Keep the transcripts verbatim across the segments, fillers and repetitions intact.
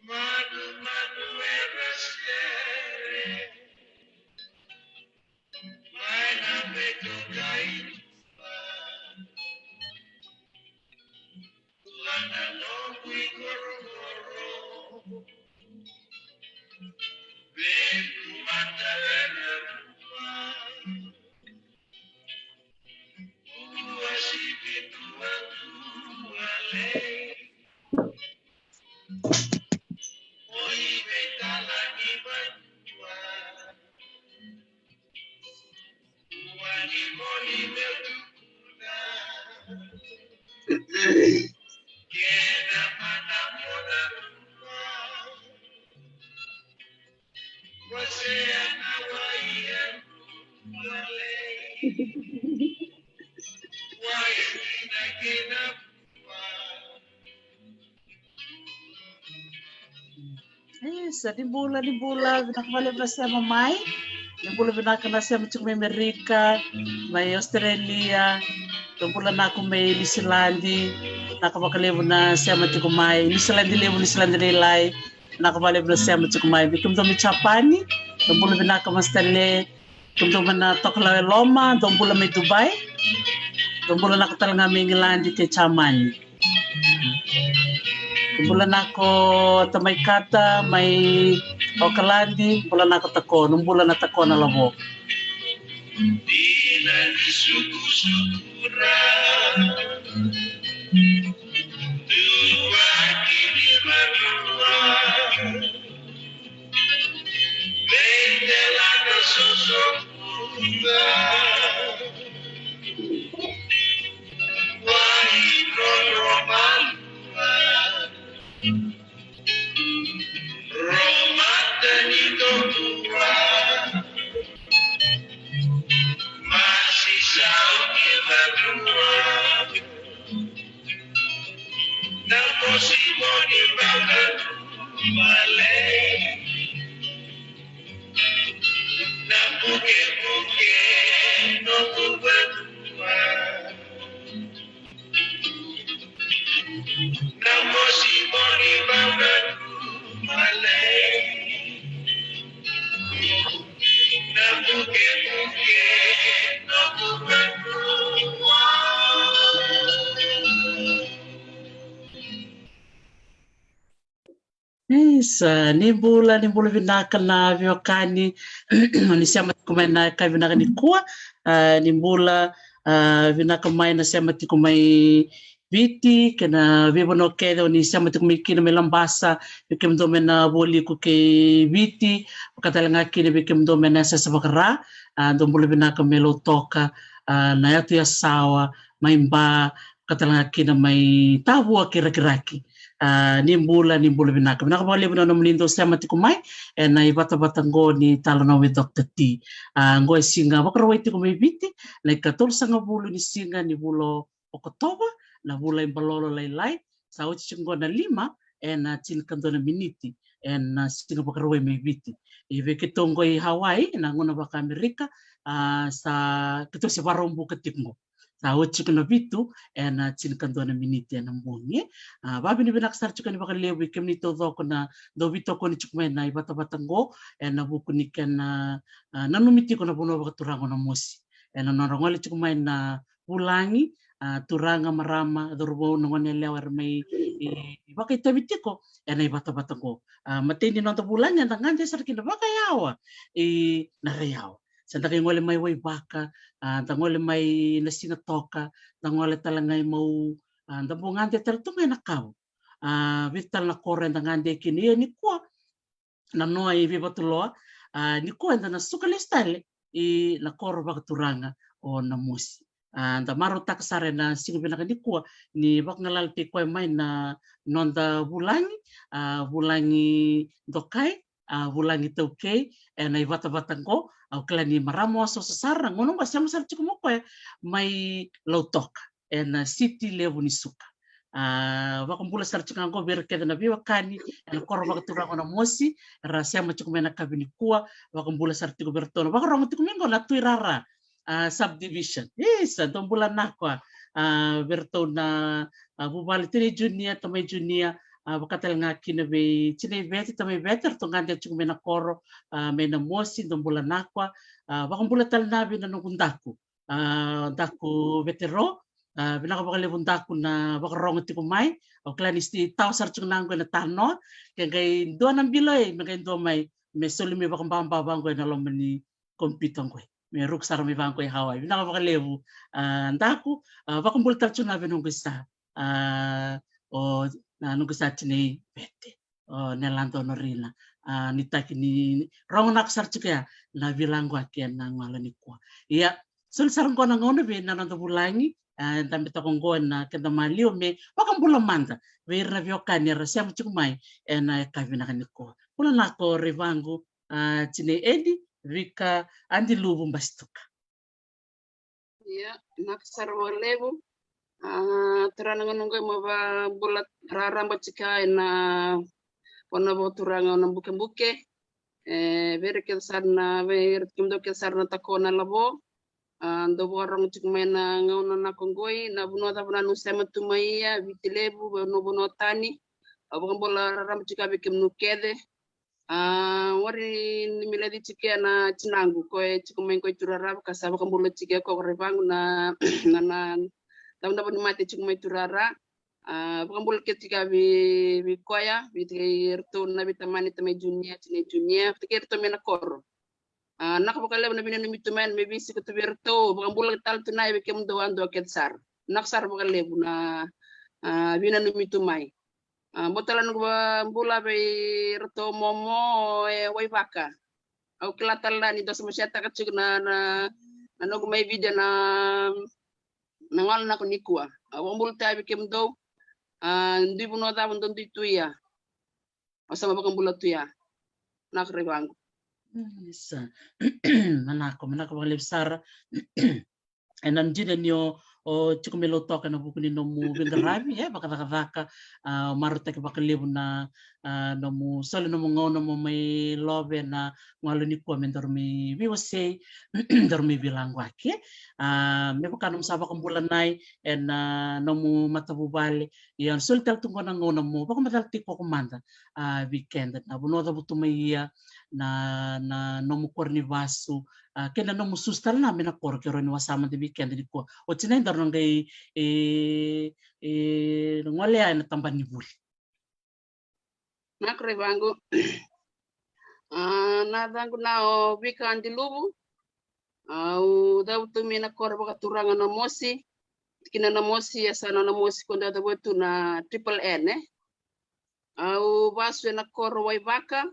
Manu, manu era sere. Mai na peto kai. Lana noqu i korokoro. Veku mata era rua. Ua sivi dua dua lei. Oi vei tala ni vanua. Ua ni moli meu tukuna. Kena mana mona rua. E, sa ni bula, ni bula, vinaka vakalevu na sema mai. Ni bula vinaka na sema tiko mai Amerika, mai Australia, dou bula nako mai Niusiladi, naka vakalevu na sema tiko mai Niusiladi levu, Niusiladi lailai. Naka vakalevu na sema tiko mai. Vei kemudou mai Japani, dou bula vinaka Masitale. Kemudou mai na Tokalau e Loma, dou bula mai Dubai. Dou bula naka tale ga mai Igiladi kei Jamani. Dou bula nako tamai Kata mai Okaladi, bula nako tako, dou bula na tako na lavo. Dina ni sukusuku ra. Tuaki ni vanua. Vei tela na sosokuta. Wai roro malua. Romata ni totua. Masi sau ni vadrua. Na mosi moni vaka tu vale. Na bukebuke noqu vanua. Na mosi moni vaka tu vale. Na bukebuke noqu vanua. Isa, ni bula, ni bula vinaka na veiwekani. Ni sema tiko mai na ka vinaka ni kua. Ah, ni bula, ah, vinaka mai na sema tiko mai Viti, kei na veivanua kece o ni sema tiko mai kina, mai Labasa, vei kemudou mai na Vualiku kei Viti, vaka tale ga kina vei kemudou mai na yasayasa vaka-Ra, ah, dou bula vinaka mai Lautoka, ah, na yatu Yasawa, mai Ba, vaka tale ga kina mai Tavua kei Rakiraki. Ah, ni bula, ni bula vinaka. Vinaka vakalevu na nomuni dou sema tiko mai ena ivatavata qo ni Talanoa with Doctor T. Ah, qo e siga Vakarauwai tiko mai Viti, na ikatolusagavulu ni siga ni vula o Okotova, na vula i Balolo lailai. Sa oti tiko qo na lima ena tinikadua na miniti ena siga Vakarauwai mai Viti. I vei keitou qo i Hawaii, na gauna vaka-Amerika, ah, sa keitou se Vakaraubuka tiko qo. Sa oti tiko na vitu ena tinikadua na miniti ena bogi. Ah, vakavinavinaka sara tiko yani vakalevu vei kemuni taucoko na dau veitokoni tiko mai na ivatavata qo ena vuku ni kena, ah, nanumi tiko na vanua vakaturaga o Namosi. Ena nodra gole tiko mai na vulagi, ah, turaga, marama, cauravou, na goneyalewa era mai, e, vakaitavi tiko ena ivatavata qo. Ah, matai ni noda vulagi eda gade sara kina vakayawa i Narayawa. Sa da qai gole mai Waivaka, ah, da gole mai Nasinatoka, da gole tale ga i Mau, ah, da bau gade tale tu ga i Nakavu. Ah, vica tale na koro eda gade kina. Ia nikua, na noa i veivatuloa, ah, nikua eda na suka lesu tale i na koro vakaturaga o Namosi. Ah, da marautaka sara ena siga vinaka nikua ni vakagalalataki koya mai na noda vulagi, ah, vulagi dokai, ah, vulagi taukei ena ivatavata qo. Au kila ni marama wasawasa sara, na gauna qo sema sara tiko mai o koya mai Lautoka, ena siti levu ni suka. Ah, vakabula sara tiko ga qo vei ira kece na veiwekani ena koro vakaturaga o Namosi, era sema tiko mai na yakavi nikua. Vakabula sara tiko vei iratou na vakarogo tiko mai qo na Tuirara, ah, subdivision. Isa, dou bula naka. a, vei iratou na, a, vuvale, tinai Junia, tamai Junia, a, vaka tale ga kina vei tinai Vete, tamai Vete, ratou ga dau tiko mai na koro, a, mai Namosi, dou bula nakwa, a, vakabula tale na vei na noqu daku, a, daku Vetero, a, vinaka vakalevu daku na vakarogo tiko mai, au kila ni sa tawa sara tiko na qo ena tanoa, ke qai dua na bilo e, me qai dua mai, me soli mai vakababa vaqo ena loma ni computer qo. Me ruku sara mai vaqo e Hawaii. Vinaka vakalevu, a, daku, a, vakabula tale tiko na vei noqu isa, a, o, na noqu isa tinai Vete. O Nelada Onorina. A, nuitaki ni rogo nako sara tiko ya na veilagoaki ena gauna nikua. Ia, soli sara qo na gauna vei na noda vulagi, a, eda betaka qo ena keda maliwa me vakabula mada vei ira na veiwekani era sema tiko mai ena yakavi vinaka nikua. Bula nako Raivagu, a, tinai Edi, Vika, Adi Luvu, Basituka. Ia, naka sara vakalevu. A, turaga na gauna qo mo vakabula raraba tiko ena vanua vakaturaga na Bukebuke. E, vei ira kece sara na, vei ira kemudou kece sara na tako na lavo. A, dou vakarogo tiko mai na gauna nako qoi, na vanua cava na nu sema tu mai ia, Viti Levu, vanua, vanua tani. Au vakabula raraba tiko vei kemunu kece. A, warai ni mileti tiko na tinaqu, ko e tiko mai qo i Turara, ka sa vakabula tiko ko Raivagu na, na, na, davodavo ni mate tiko mai Turara. A, vakabula kece tiko vei, vei koya, vei tiko iratou na veitamani, tamai Junia, tinai Junia, vei tiko iratou mai na koro. A, naka vakalevu na veinanumi tu mai, me veisiko tu vei iratou, vakabula tale tu na vei kemudou a dua kece sara. Naka sara vakalevu na, a, veinanumi tu mai. A, bau tale noqu vakabula vei iratou momo e Waivaka. Au kila tale na ni dou sa masetaka tiko na, na, na noqu mai video na, na gauna nako nikua. Au vakabula tale vei kemudou. A, dui vanua cava dou dui tu ia. Au sa mai vakabula tu ya. Naka Raivagu. Mm, isa. Manako, manako vakalevu sara. Ena dina ni o, o tiko mai Lautoka ena vuku ni nomu veiqaravi, e, vakacakacaka, a, marautaki vakalevu na, a, nomu soli nomu gauna mo mai love ena gauna nikua me daru mai veiwasei, daru mai veilagoaki. A, me vaka nomu sa vakabula nai ena, a, nomu matavuvale, ia soli tale tu qo na gauna mo vakamacala tiko mada, a, vei keda na vanua cava tu mai ia, na, na nomu koro ni vasu, a, kei na nomu susu tale na mai na koro ke rawa ni wasa mada vei keda nikua. Oti na daru na qai, e, e, gole ena tabana ni vuli. Naka Raivagu. A, na yacaqu na o Vika Adi Luvu. Au cavutu mai na koro vakaturaga Namosi. Kina Namosi, e sa na Namosi ko dau cavutu na triple N, e. Au vasu ena koro Waivaka.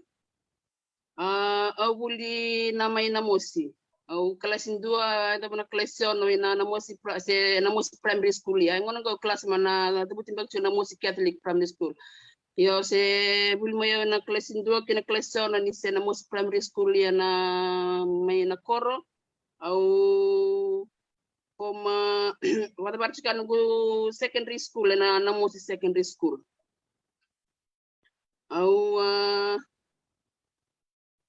A, au vuli na mai Namosi. Au kalasi dua, e dau na kalasi ono ina Namosi pra-, se Namosi Primary School ia. E gauna qo au kalasi mai na, na cavuti beka tu Namosi Catholic Primary School. Io, se vuli mai au ena kalasi dua kei na kalasi ono ni se Namosi Primary School ia na mai na koro. Au form, a, vakacavara tiko noqu secondary school ena Namosi Secondary School. Au, a,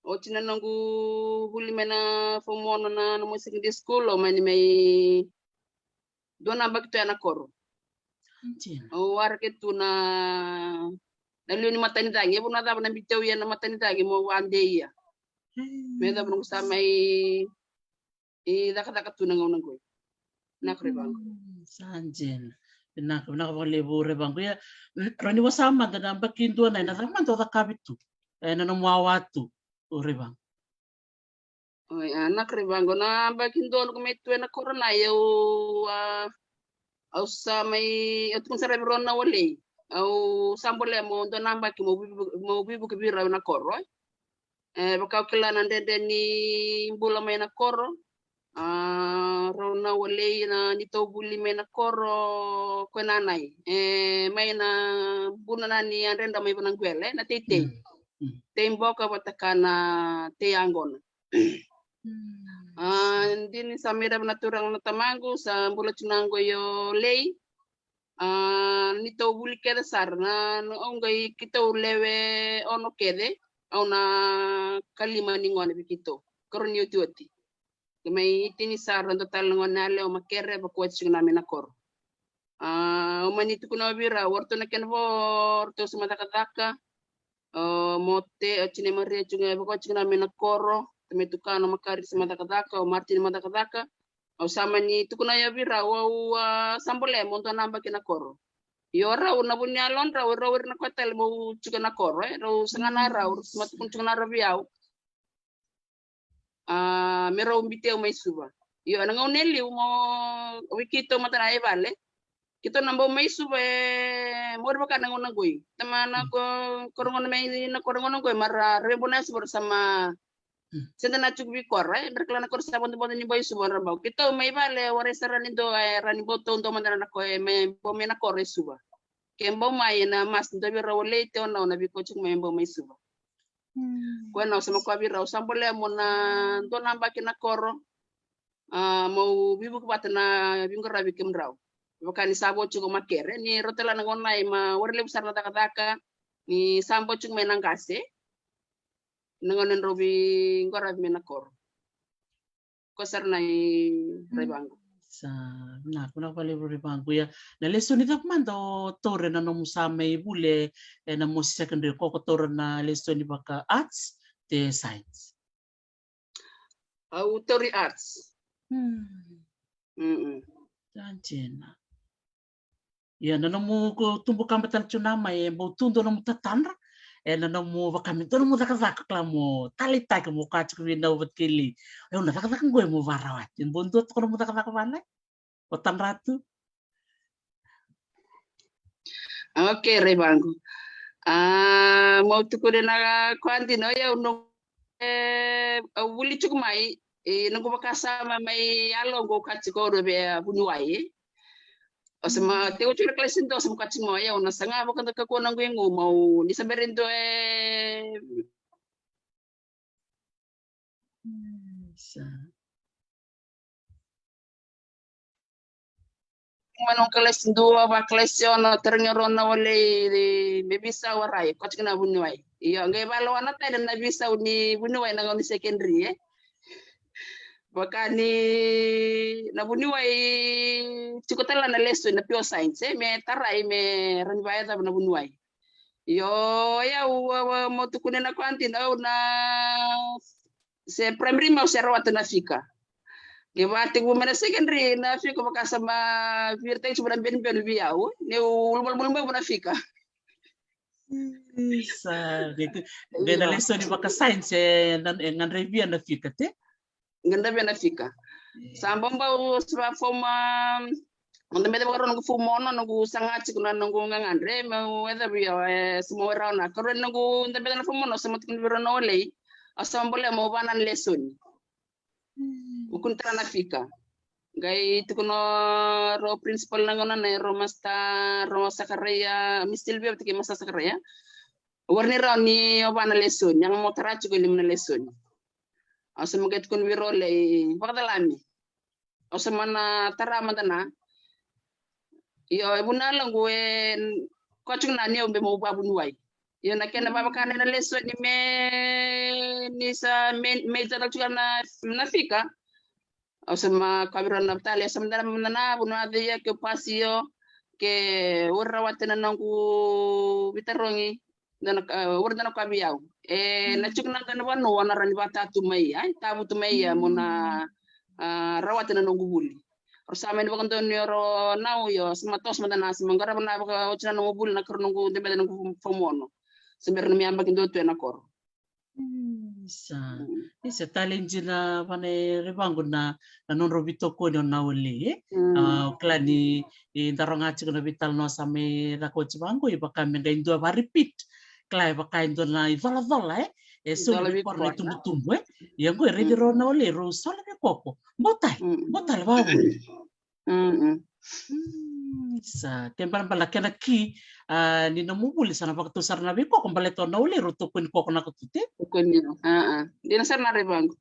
oti na noqu vuli mai na form ono na, na Namosi Secondary School, au mani mai dua na yabaki tu ya na koro. Dina. Au waraka tu na, na liu ni matanicagi, e vanua cava na biuti au ia na matanicagi mo vade ia. Mm. Me cava noqu sa mai e cakacaka tu na gauna qoi. Naka Raivagu. Mm, sa dina. Vinaka, vinaka vakalevu Raivagu. Ia, rawa ni wasa mada na yabaki dua na, ena cava mada o cakava tu ena nomu awa tu, o Raivagu? Oi, a, naka Raivagu, na yabaki dua noqu mai tu ena koro na, au, a, au sa mai, au tukuna sara vei rau na walei. Au sa bolea mo dua na yabaki mo veivu-, mo veivuke vei rau ena koro, e. E, vaka au kila na dredre ni bula mai na koro. A, rau na walei na neitou vuli mai na koro, ko Nanai. E, mai na buna na ni yadredra mai vua na qwele, na teitei. Mm, mm. Tei boka vata ka na tei yaqona. Mm. A, dina ni sa mai rava na turaga na tamaqu, sa bula tu na qo i Lei. A, neitou vuli kece sara na, na, au qai keitou lewe ono kece, au na kalima ni gone vei keitou. Karua ni otioti. Qai mai tini sara dua tale na gone yalewa, Makere, vaka oti tiko na mai na koro. A, au mani tukuna vei rau, o ratou na kena vo, o ratou sa mai cakacaka. O Mote, o Tine Maria, tiko ga, vaka tiko ga mai na koro, tamai tukana, o Makari sa mai cakacaka, o Martin mai cakacaka. Au sa mani tukuna ya vei rau, au, a, sa bolea mo dua na yabaki na koro. Io rau na vu ni yalo drau, rau ira na koya tale mo tiko na koro, e, rau saga na rau, rau sa mai tukuna tiko na rau vei au. A, me rau biuti au mai Suva. Io, ena gauna e liu mo, o keitou mada na e vale. Keitou na bau mai Suva e, mo ri vaka na gauna qoi. Tama na ko, koro gauna mai, na koro gauna qoi, mara rau bau na Suva ra sa ma, sede na tiko vei koro, e, me ra kila na koro sa bodobodo ni bau i Suva ra bau. Keitou mai vale, warai sara ni dua, e, ra ni bau tou dua mada na ko, e, me bau mai na koro e Suva. Ke bau mai ena mas dua vei rau o Lei, te o nau na vei ko tiko mai bau mai Suva. Ko e nau sa mai koya vei rau, sa bolea mo na dua na yabaki na koro. A, mo veivuke vata na veiqaravi kemudrau. Vaka ni sa vo tiko makere, ni rau tala na gauna e ma wara levu sara na cakacaka, ni sa vo tiko mai na qase. Na gauna drau veiqaravi mai na koro. Ko sara na i Raivagu. Sa, na, ko na vale Raivagu. Ia, na lesoni cava mada o taura ena nomu sa mai vuli ena Mosi Secondary, ko ko taura na lesoni vaka arts, te science? Au tauri arts. Mm. Mm-mm. Sa dina. Ia, na nomu ko tubu kaba tale tu na mai, e bau tu dua nomu tatadra, e, na nomu vaka me dua nomu cakacaka kila mo taleitaki mo ka tiko vei nau vata kei Lei. E, au na cakacaka qo e mo varawati. E bau dua toka nomu cakacaka vale? O tadra tu. Ok, Raivagu. A, mo tukuna na koya dina, o yau no e, au vuli tiko mai, e, noqu vakasama mai yalo qo ka tiko au via vuniwai, e. Au sa ma, te au tiko na kalasi dua, au sa ma ka tiko mai, au na saga vaka da kakua noqu igu, mau ni sa bera dua e. Mm, sa. Mai noqu kalasi dua, va kalasi ono, tarogi rau na Olei me veisau, a rai, ko tiko na vuniwai. Io, qai valoa na tale na veisau ni vuniwai na gauna ni secondary, e. Vaka ni na vuniwai tiko tale na lesoni na pure science, e, me tarai me rawa ni vakayacava na vuniwai. Io, ia, au, au, au, mo tukuna na koya dina, au na se primary mau se rawata na fika. Ke vakatekivu mai na secondary na fika, vakasama viritaki tiko na benibeni vei au, niu ulubale, ulubale na fika. Sa, qai na lesoni vaka science, e, na, e, gadrevi na fika, te? Gadrevi na fika. Sa bau bau, sa va form, a, Au dabe vakarau noqu form ono, noqu saga tiko na noqu gagadre meu yacovi au, e, sa mau rawa na karua ni noqu dabe na form ono, sa mau tukuna vei rau na Olei, au sa bolea meu va na lesoni. Au kua ni tara na fika. Qai tukuna rau principal na gauna na, rau master, rau Sakaraia, Miss Silvia vata kei master Sakaraia. Warai ni rau ni au va na lesoni, ia ga meu tara tiko e lima na lesoni. Au sa mai qai tukuna vei rau Olei, vakacalami. Au sa mai na tara mada na. Io, e vuna laqu e koya tiko na niu be meu vavuniwai. Io, na kena vavakana na lesoni me ni sa me, me tara tiko na, na fika. Au sa mai kaya vei rau na tale, au sa mai dara mada na vuniwai, ia ke pasi io, ke ura rawata na noqu veitarogi. Dua na, e, ura dua na ka vei au. E, na tiko na dua na vanua au na rawa ni vakatatu mai, ai, tavutu mai ia mo na, a, rawata na noqu vuli. Rau sa mai ni vakadonui rau na, io, sa mai toso mada na, sa mai qarava na vakaoti na noqu vuli na karua noqu dabe na noqu form ono. Sa bera na me yabaki dua tu ena koro. Mm, sa. Mm. Isa, tale dina vana e Raivagu na, na nodrau veitokoni o na Olei, e? Mm. A, au kila ni, e, daru ga tiko na veitalanoa sa mai caka oti vaqo, e vaka me qai dua va repeat. Kila e vaka e dua na icolacola, e? E soli vei koro na itubutubu, e? Ia qo e raici rau na Olei, rau soli vei koko. Bau tale, bau tale, vavuli. Mm-mm. Mm, sa, ke balabala kena ki, a, ni nomu vuli sa na vakatau sara na veikoko, baleta o na Olei rau tokoni koko na koto, te? Tokoni, a, a. Dina sara na Raivagu.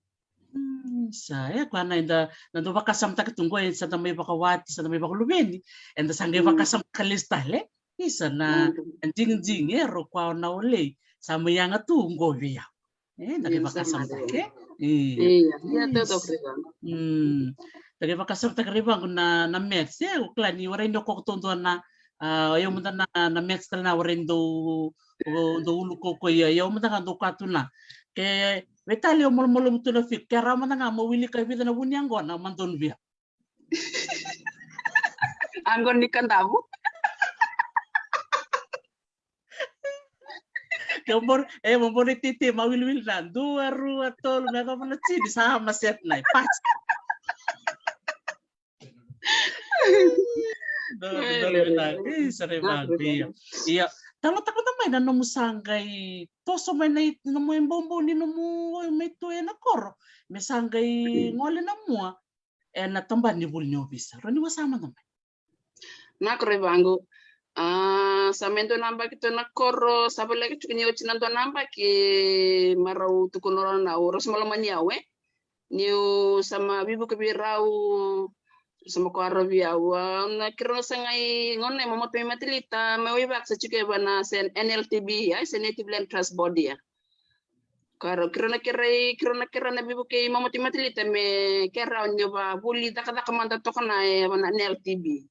Mm, sa, e, koya na eda, na dau vakasamataka tu qo, e, sa da mai vakawati, sa da mai vakaluveni, eda sa qai vakasamataka lesu tale. Isa na, na digidigi, e, rau koya o na Olei sa mai yaga tu qo vei au. E, da qai vakasamataka, e? Ia, ia, taucoko. Mm. Take vakasamataka rai vaqo na, na maths, e, o kila ni warai ni o koko taudua na, a, o yau mada na, na maths tale na warai ni dau, o, dau ulu koko ia, o yau mada ga dau ka tu na. Ke, veitali o malumalumu tu na fik, ke rawa mada ga mo wilika e vica na vu ni yaqona, ma donu via. Yaqona ni Kadavu. Ke o bor, e, mo bor i titi, ma wiliwili na dua, rua, tolu, me yacova na tini, sa ma set nai, pati. Donu, donu vinaka. E, sa rai vaqo, io. Io. Talo taka mada mai na nomu sa qai toso mai na i-, nomu iboubou ni nomu mai tu ena koro. Me sa qai gole na mua ena tabana ni vuli ni ovisa. Rawa ni wasea mada mai. Na koro i vaqo. A, sa mai dua na yabaki tu na koro, sa voleka tiko ni oti na dua na yabaki, marau tukuna o rau na, o rau sa mai lomani au, e. Niu sa mai veivuke vei rau, sa mai koya rau vei au. A, na keirau na sa qai gauna e momota mai Matalita, mai Waivaka sa tiko e va na se N L T B, a, se Native Land Trust Board, a. Ka rau, keirau na kerea, keirau na kerea na veivuke i momota i Matalita me kerea niu va vuli cakacaka mada toka na e va na N L T B.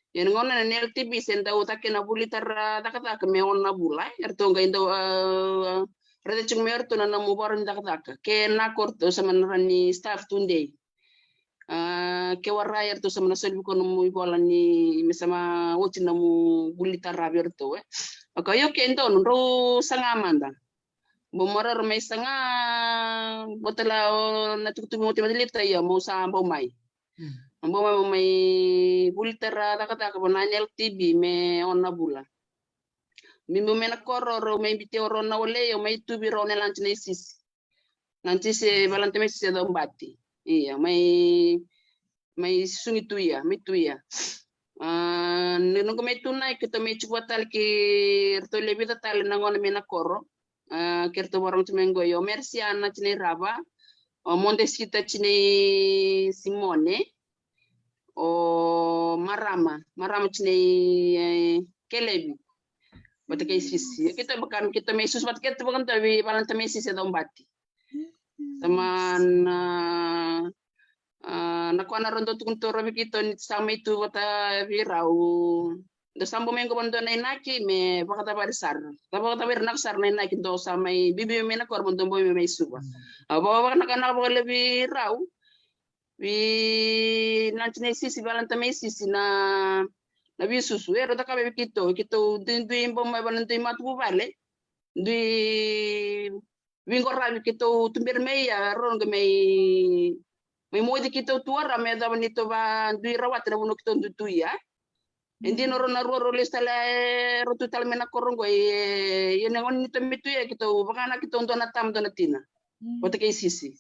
Ia na gauna na N L T B se dau cake na vuli tara cakacaka me ono na vula, e. Eratou qai dau, a, raica tiko me ratou na nomu vara ni cakacaka. Ke na koro ratou sa mai na rawa ni staff tudei. A, ke warai eratou sa mai na soli vei iko nomu ivola ni me sa mai oti nomu vuli tara vei ratou, e. Oka, io, ke donu, drau saga mada. Bau marau mai saga, bau tala o na tukutuku moti Matalita, io, mau sa bau mai. Mm. Bau mai, bau mai vuli tara cakacaka va na N L T B me ono na vula. Bibi mai na koro, rau mai biuti au, rau na wale, au mai tu vei rau na Lance na Isisi. Lance Isisi, Valenta mai Isisi e Caubati. Ia, mai, mai susugi tu ia, mai tu ia. A, ni noqu mai tu na, keitou mai tiko vata tale kei ratou le vica tale na gone mai na koro. A, kei ratou vakarorogo tu mai qo, o Merisiana Tinairava, o Modesita Tinai Simone, o Marama, Marama Tinai, e, Kelevi. Vata kei Sisi. Keitou vaka, keitou mai susu vata keitou vakadua vei Valenta mai Sisi e Caubati. Sa mai na, a, na koya na rau dau tukuna tu rau vei keitou ni sa mai tu vata vei rau. Dou sa bau mai qo mo dou na inaki me vakacavari sara. Sa vakacavari naka sara na inaki, dou sa mai bibi mai na koro mo dou bau mai, mai Suva. Mm. A, vakavakanakanaka vakalevu vei rau. Vei Lance na Isisi, Valenta mai Sisi na, na veisusu. Erau cakava vei keitou, keitou duidui bau mai va na dui matavuvale. Dui veiqaravi keitou tuberi mai ia, rau qai mai, mai moici keitou tu o rau me yacova ni tou va dui rawata na vanua keitou dui tu ia. E dina o rau na rua rau lesu tale, e, rau tu tale mai na koro qo, e, ia na gauna ni tou mai tu ia keitou vaka na keitou dua na tama dua na tina. Mm. Vata kei Sisi.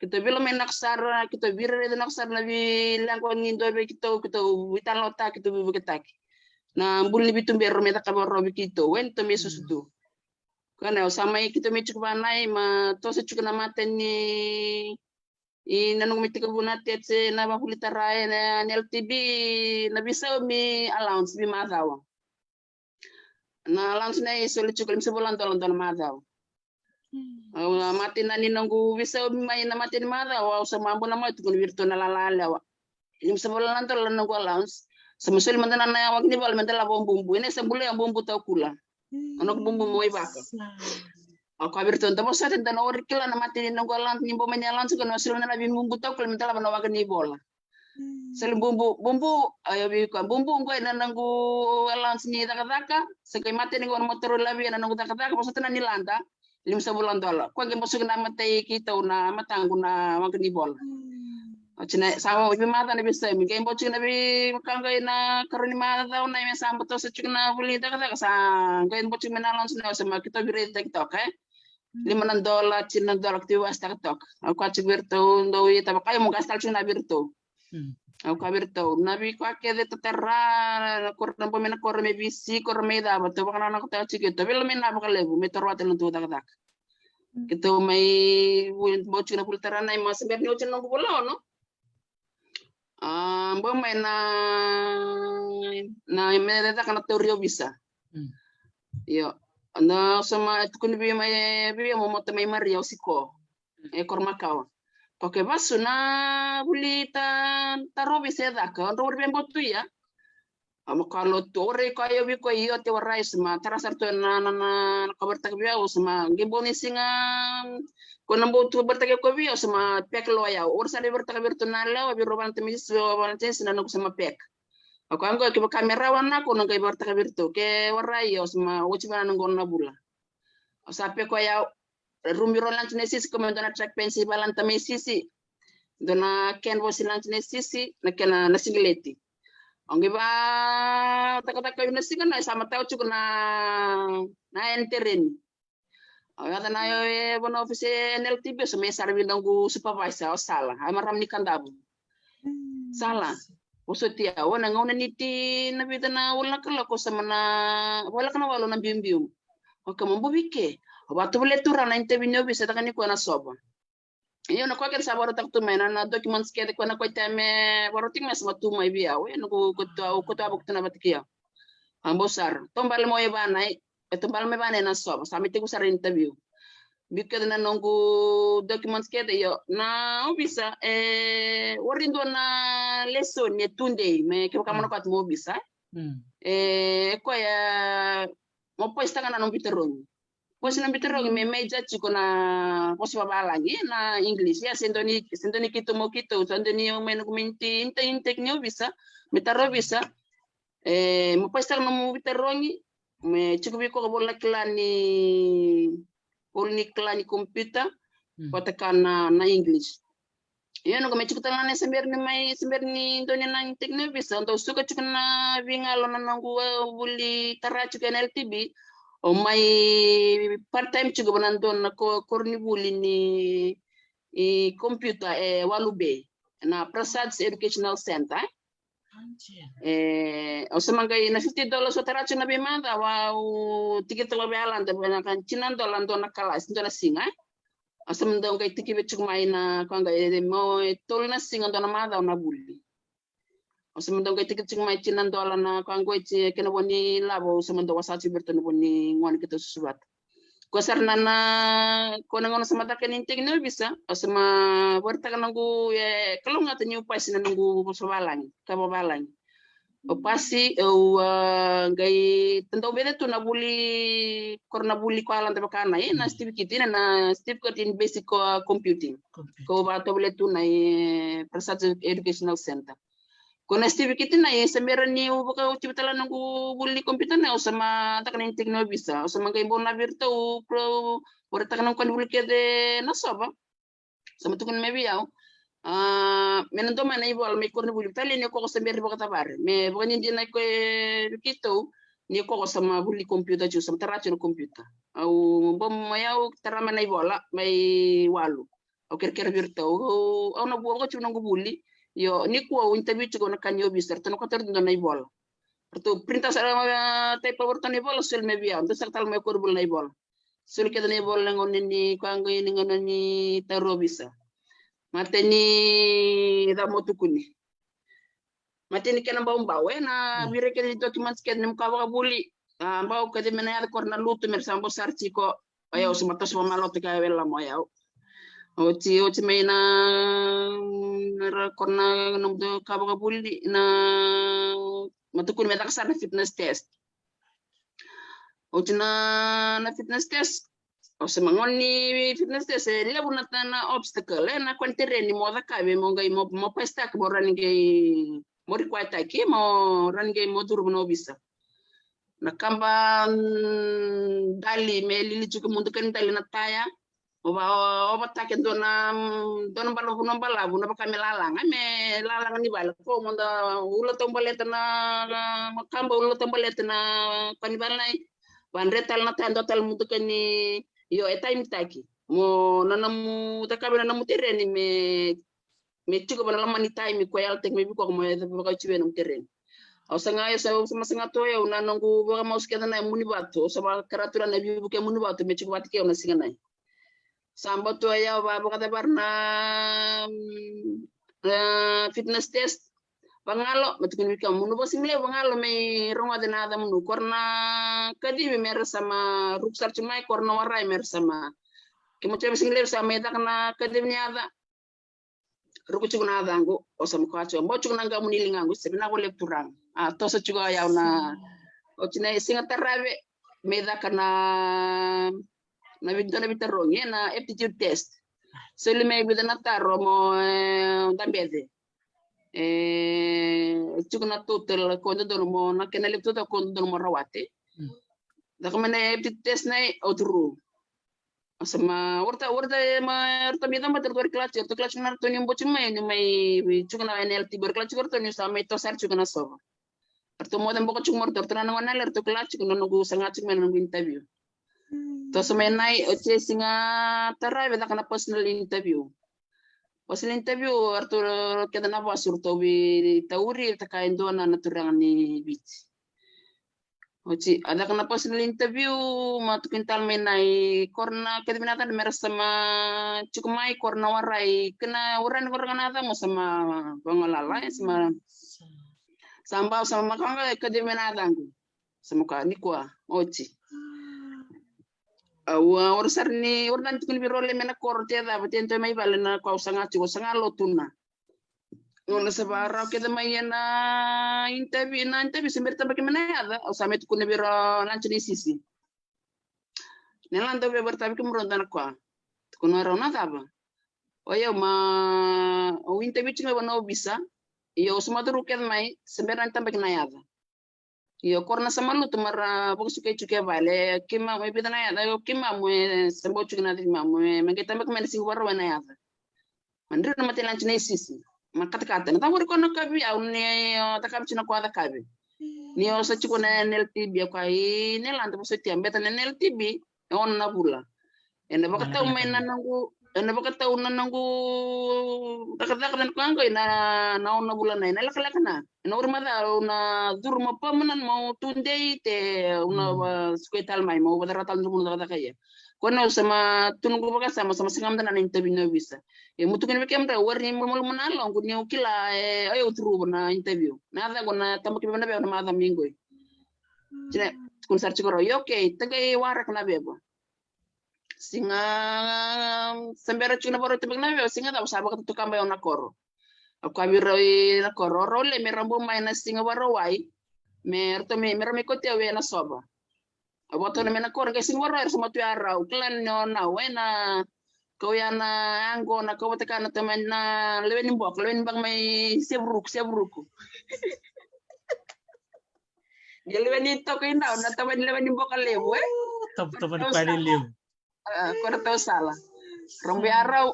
Keitou veilomani naka sara, keitou veiraici naka sara na veileqa ni dua vei keitou, keitou veitalanoataki, keitou veivuketaki. Na bula ni veituberi rau mai cakava rau vei keitou, e, ni tou mai susu tu. Ka na, au sa mai, keitou mai tiko vanai, ma toso tiko na mata ni, i na noqu mai tekivu na tete na vavuli tara ena N L T B, na veisaumi allowance veimacawa. Na allowance na e soli tiko lima sagavulu na dola dua na macawa. Mm. Au na mata ni noqu veisaumi mai na mata ni macawa, au sa mai bau na mai tukuna vei iratou na lala yalewa. Lima sagavulu na dola na noqu allowance. Sa mai soli mada na, na waqanivola me da lako bubu. Ena sa bulai au bubu taukula. Na noqu bubu mai Waivaka. Sa. Au kaya vei iratou, da vosota, da na ori kila na mata ni noqu allowance, ni bau mai ni allowance, qo na soli mada na veibubu taukula me da lako na waqanivola. Mm. Soli bubu, bubu, a, ia vei koya, bubu, qo na noqu allowance ni cakacaka, sa qai mata ni qo na mataro lavia na noqu cakacaka, vosota na ni lada. Lima sagavulu na dola. Koya qai bau suka na matai keitou na mataqu na waqanivola. Mm. Oti na sa veimacawa na veisaumi. Qai bau tiko na veika qai na karua ni macawa na me sa bau toso tiko na vuli ni cakacaka sa qai bau tiko mai na allowance na sa mai keitou veiraitaki toka, e. Mm. Lima na dola, tini na dola keitou veivosataka toka. Au kaya tiko vei iratou, dou ia tavakaya mo qai sa tale tiko na vei iratou. Mm. Au kaya vei iratou, na veika kece tatara, na koro na bau mai na koro me veisiko, koro me icava, tou vakananokataka tiko, tou veilomani na vakalevu me tou rawata na nodatou cakacaka. Mm. Keitou mai bau tiko na vuli tara na, ma se bera ni oti na noqu vula ono. A, bau mai na, na me caka na tauri ovisa. Mm. Io. Na sa mai tukuni vei mai vei au, momota mai Maria, au siko. Mm. E koro makawa. Ko ke vasu na vuli ta, tarovi se caka, o drau via bau tu ia. A ma ka lotu, o rei ka io vi ko io te warai se ma tara sara tu na, na, na, na ka varataka vei au se ma qai bau ni siga, ko na bau tu varataka ko vei au se ma pek lo ia. O ra sara varataka vei ratou na lewa, vei rau Valentine, vei rau Valentine se na noqu se ma pek. A ko a qo ke vaka me rawa na ko na qai varataka vei ratou, ke warai io se ma oti vana na qo na vula. Au sa pek o ia, rumi rau Valentine sisi ko me dua na track pants i Valentine mai sisi. Dua na canvas i Valentine sisi, na kena na singileti. Au qai va takataka ina siga na sa matau tiko na, na en tereni. Au yaca na io e vana ofisi e N L T B, so me sara vei noqu supervisor, o Sala, a marama ni Kadavu. Sala, vosoti au, na gauna ni ti na vica na ula na kaloko sa mana, voleka na walu na biubiu. O ka ma bovi ke, o va tovolea tu ra na interview ni ovisa taka ni koya na sova. Io, na koya kece sa vakarotaka tu mai na, na documents kece koya na koya tiko me vakarotaka mai sa ma tu mai vei au, e, noqu koto au, koto au vakutu na vata kei au. A bau sara. Tobale mo e vana, e, e tobale mo e vana e na sova, sa mai tekivu sara interview. Biu kece na noqu documents kece, io, na ovisa, e, warai dua na lesoni e two day, me kevaka mo na koya tu mo ovisa, e. E, koya, mo paisitaka na nomu veitarogi. Vosa na veitarogi me major tiko na vosa vavalagi, na English. Ia se dua ni, se dua ni keitou mo keitou, se dua ni o mai noqu mai inte, inte, intake ni ovisa, me tara ovisa. E, mo paisitaka nomu veitarogi, me tiko vei koya ko voli na kila ni, voli ni kila ni computer, vata ka na, na English. Io, noqu me tiko tale na se bera ni mai, se bera ni dua ni na intake ni ovisa, dau suka tiko na veigalo na noqu, e, vuli tara tiko e N L T B, o mai part time tiko vana dua na ko, koronivuli ni, i computer e Walu Bay, na Prasad Educational Center, e. E, au sa ma qai na fifty dollars au tara tiko na veimacawa, au tikita tale vei Alada, vei na ka tini na dola dua na kalasi, dua na siga, e. Au sa ma dau qai tikivi tiko mai na, ko a qai, e, mo e tolu na siga dua na macawa na vuli. Au sa ma dau qai tikivi tiko mai tini na dola na, ko a qai ti, kena vo ni lavo, au sa ma dau wasa tiko vei ratou na vo ni gone keitou susu vata. Ko sara na, na, ko na gauna sa ma caka ni intake ni ovisa, au sa ma varataka noqu, e, kalougata niu pasi na noqu vosa vavalagi, ka vavalagi. Au pasi, au, a, qai tadau vei tu na vuli, ko na vuli ko Alada vaka na, e, na certificate, na, na certificate in basic, a, computing. Ko va tovolea tu na, e, Prasad Educational Center. Ko na certificate na, e, se bera niu vakaoti vata tale noqu vuli ni computer na, au sa ma caka na intake ni ovisa. Au sa ma qai bau na vei ratou, pro, varataka noqu koronivuli kece na sova. Sa ma tukuni mai vei au. A, me na dua mai na ivola mai koronivuli, tale ni o koya ko sa bera ni vakacavari. Me vakadinadina ko e vei keitou, ni o koya ko sa ma vuli computer tiko, sa ma tara tiko na computer. Au bau mai au tara mai na ivola, mai Walu. Au kerekere vei ratou. Au, au na vua vakatiko noqu vuli. Io, nikua au interview tiko na ka ni ovisa, ratou na kota ratou dua na ivola. Ratou printa sara, a, taipa vei ratou na ivola, soli mai vei au. Dua saka tale mai koronivuli na ivola. Soli kece na ivola na gauna ni, ko a qai ni gauna ni tara ovisa. Mate ni cava mo tukuni. Mate ni kena baubau, e, na vire kece ni documents kece ni muka vakavuli. A, bau kece me na yaco ko ra na lutu me ra sa bau sara tiko. O yau sa ma toso vakamaloto ka wele lama o yau. Oti, oti mai na, na ra ko ra na, na muka vakavuli na ma tukuni me caka sara na fitness test. Oti na, na fitness test. O se ma gauna ni fitness test, e levu na, na obstacle, e, na ko ni tereni mo cakavi, mo qai, mo, mo pasitaki, mo rani qai, mo require taki, mo rani qai mo curu na ovisa. Na kaba, mm, dali, me lili tiko mudu ka ni dali na taya. O va, o, o vataki dua na, mm, dua na balavu, na balavu, na vaka me lalaga, me lalaga ni vale. Ko mo da ula tau baleta na, na kaba ula tau baleta na, ka ni vale na i. Vadre tale na taya, dua tale mudu ka ni, io, e taimitaki. Mo na nomu, cakavi na nomu tereni me, me tiko va na loma ni taimi ko yalataki mai vei koya mo yaco vakaoti vei na nomu tereni. Au saga, au sa, au sa ma saga tu o yau na noqu vakamausu kece na Munivatu, au sa vakarautaka na veivuke Munivatu me tiko vata kei au na siga nai. Sa bau tu o yau va, vakacavari na, mm, na fitness test. Vagalo, me tukuni vei kemuni, mo na vasigalevu vagalo me rogoci na yacamuni. Ko ra na kacivi me ra sa ma ruku sara tu mai, ko ra na warai me ra sa ma. Kemuni sa vasigalevu sa mai caka na kacivi ni yaca. ruku tiko na yacaqu, o sa maka tiko, bau tiko na qamu ni ligaqu, se vinaka vakalevu turaga. A toso tiko o yau na, oti na siga tarave, me caka na, na vi-, dua na veitarogi, e na aptitude test. Soli mai vica na taro mo, e, dabece. E, tiko na total ko dodonu mo, na kena levu total ko dodonu mo rawati. Mm. Caka mai na aptitude test nei, o through. Sa ma, orta, orta, ma, orta mi caba, orta wari kalasi, orta kalasi na ratou ni boti mai, ni mai, tiko na N L T B, wari kalasi, orta ni sa mai tosa, tiko na sova. Ratou moce boko tiko mai, ratou, ratou na gone yalewa, ratou kalasi, tiko na noqu saga tiko mai na noqu interview. Toso mai nai, oti e siga tarave, caka na personal interview. Personal interview, ratou kece na vasu, ratou veitauri, taka e dua na, na turaga ni Viti. Oti, a caka na personal interview, ma tukuni tale mai nai, kora na kece vinaka tale mera sa ma tiko mai, kora na warai, kena warai ni kora na yaca mo sa ma vagalala, e, sa ma, sa bau, sa ma maka ga, e kece vinaka taqu. Sa ma ka, nikua, oti. Au, a, ora sara ni, ora na tukuni vei rau le me na koro, te cava, te dua mai vale na kau saga tiko, saga lotu na. Gauna sa vakarau kece mai ena interview, na interview se bera tabaki mai na yaca, au sa mai tukuna vei rau na tini sisi. Ni la dau via vara tabaki mai rau dua na koya. Tukuna rau na cava. O yau ma, au interview tiko mai vua na ovisa. Io, au sa ma curu kece mai, se bera ni tabaki na yaca. Io, kora na sa ma lotu mara vakasukai tiko e vale, keimamu e vica na yaca, io keimamu e sa bau tiko na yaca keimamu, e me qai tabaki mai na siga Vakarauwai na yaca. Ma dri na mate lanchi na isisi. Ma katakata. Na cava ori ko na kavi au ni, o, cakavi tiko na ko a cakavi. Ni o sa tiko na N L T B, o ka i Nelada, vosotia, beta na N L T B, e ono na vula. Ena vakatau mai na noqu, ena vakatau na noqu cakacaka na koya qai na, na ono na vula na, ena lekaleka na. Ena ori maca au na curu mo permanent mo tudei te au na, mm, va, sukoi tale mai mo vacakara tale na noqu cakacaka ia. Ko na au sa ma tu noqu vakasama, sa ma sega mada na interview na ovisa. E mo tukuni vei kemudrou, warai ni malumalumu na yaloqu niu kila, e, o yau curu na interview. Na yacaqu na tabaki vei na vei au na macawa mai qoi. Tina, tukuna sara tiko rau, io, okay, taqai waraka na veva. Siga, sa bera tiko na vakarau tabaki na veva, siga cava sa vakatutaka mai au na koro. Au kaya vei rau i na koro, rau le me rau bau mai na siga Vakarauwai. Me ratou me, me rau me kauti au ena sova. Au vakatau na me na koro, qai siga Vakarauwai era sa matu ya rau. Kila ni o nau, e na kau ya na yago, na kau vata ka na tamai na lewe ni boka, lewe ni boka mai Sevuruku, Sevuruku. Ni lewe ni toka i nau, na tamai ni lewe ni boka levu, e? Tau, tau ni pale levu. A, ko na tau sala. Rombe a rau.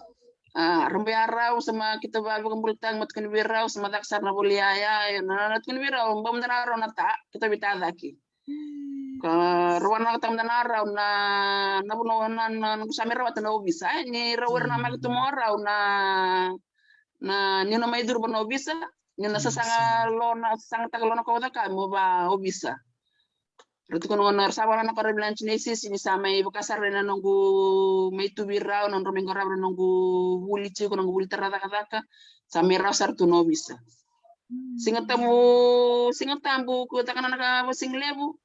A, rombe a rau, sa ma kita va vakabulataka, ma tukuni vei rau, sa ma caka sara na voli yaya, na, na tukuni vei rau, bau mada na rau na ta, kita vei ta caki. Ka rau na caka mada na rau, na, na vuna, na, na, na, sa me rawata na ovisa, e, ni rau era na maki tu mo rau, na, na, ni na mai curu va na ovisa, ni na sasaga lo na, sasagataka lo na ko vata ka, mo va ovisa. Ra tukuna gona, ra sa vaka na koro vei lanchi na isisi ni sa mai vaka sara na noqu mai tu vei rau, na nodrau mai qarava na noqu vuli tiko, noqu vuli tara cakacaka, sa mai rawa sara tu na ovisa. Siga Tabu, Siga Tabu, ko taka na ka va Siga Levu,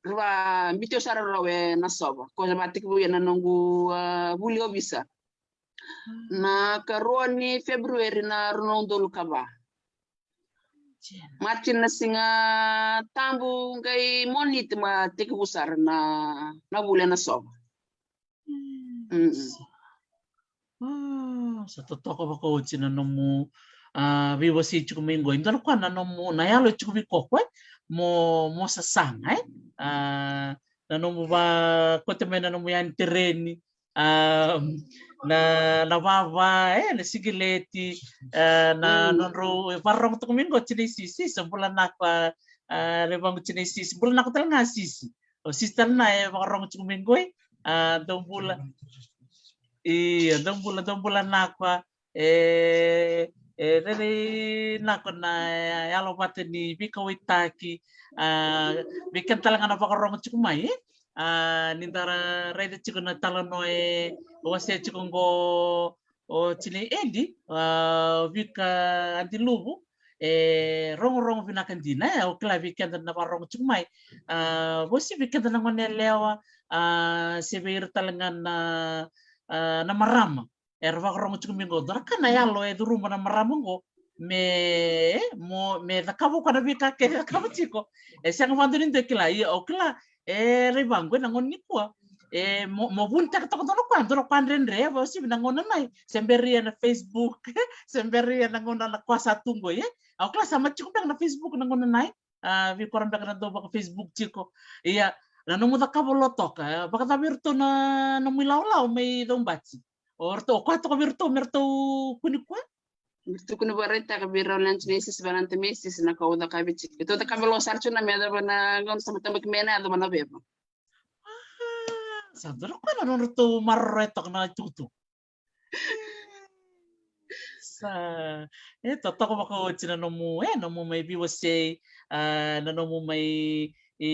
ra va biu sara rau e na sova. Ko sa va tekivu ia na noqu, a, vuli ovisa. Na karua ni February na rua na udolu ka va. Machi na Siga Tabu qai Moniti ma tekivu sara na, na vuli na sova. Mm. Mm. Sa, a, sa totoka vakaoti na nomu, a, veivosaki tiko mai qo. Dua na koya na nomu, na yalo e tiko vei koko, e? Mo, mo sasaga, e? A, na nomu va, kote mai na nomu yani tereni. A, na, na vava, e, na sigileti, a, na, mm, nodrau, e, vakarorogo toka mai qo tina isisi, sa bula na koya, a, levagu tina isisi, bula na koya tale ga sisi. O sisi tale na e vakarorogo tiko mai qoi, a, dou bula. Ia, dou bula, dou bula na koya, e, e rerei na koya na, e, yalo vata ni veikauwaitaki, a, vei keda tale ga na vakarorogo tiko mai, e? A, ni da ra, raica tiko na talanoa e wasea tiko qo o tinai Edi, a, Vika Adiluvu, e rogorogo vinaka dina, e, au kila vei keda na vakarorogo tiko mai. A, vosi vei keda na gone yalewa, a, se vei ira tale ga na, a, na marama. era vakarogo tiko mai qo. Dua na ka na yalo e curuma na marama qo me, mo, me cakava o koya na veika kece e cakava tiko. E sega vakadua ni dua e kila, ia o kila, e, rai vaqo ena gauna nikua. E, mo, mo vunitaka toka dua na ka, dua na ka dredre, e, vakauasivi na gauna nai. Se bera ia na Facebook, se bera ia na gauna na ka sa tu qo, e. Au kila sa mai tiko beka na Facebook na gauna nai. A, vei ira beka na dau vaka-Facebook tiko. Ia, na nomu cakava lo toka, e, vakacava vei iratou na, nomu ilawalawa mai Caubati? O ratou, o koya toka vei iratou me ratou kua nikua? Me ratou kua ni vakaraitaka vei rau na yaca nei sisi, vei na yaca nei sisi na ka au cakava tiko. Keitou cakava lo sara tiko na me yacova na gauna sa mai tabaki mai na yacova na veva. A, sa dua na ka na nodratou maroroya toka na itukutuku. Sa, e, totoka vakaoti na nomu, e, nomu mai veiwasei, a, na nomu mai, e,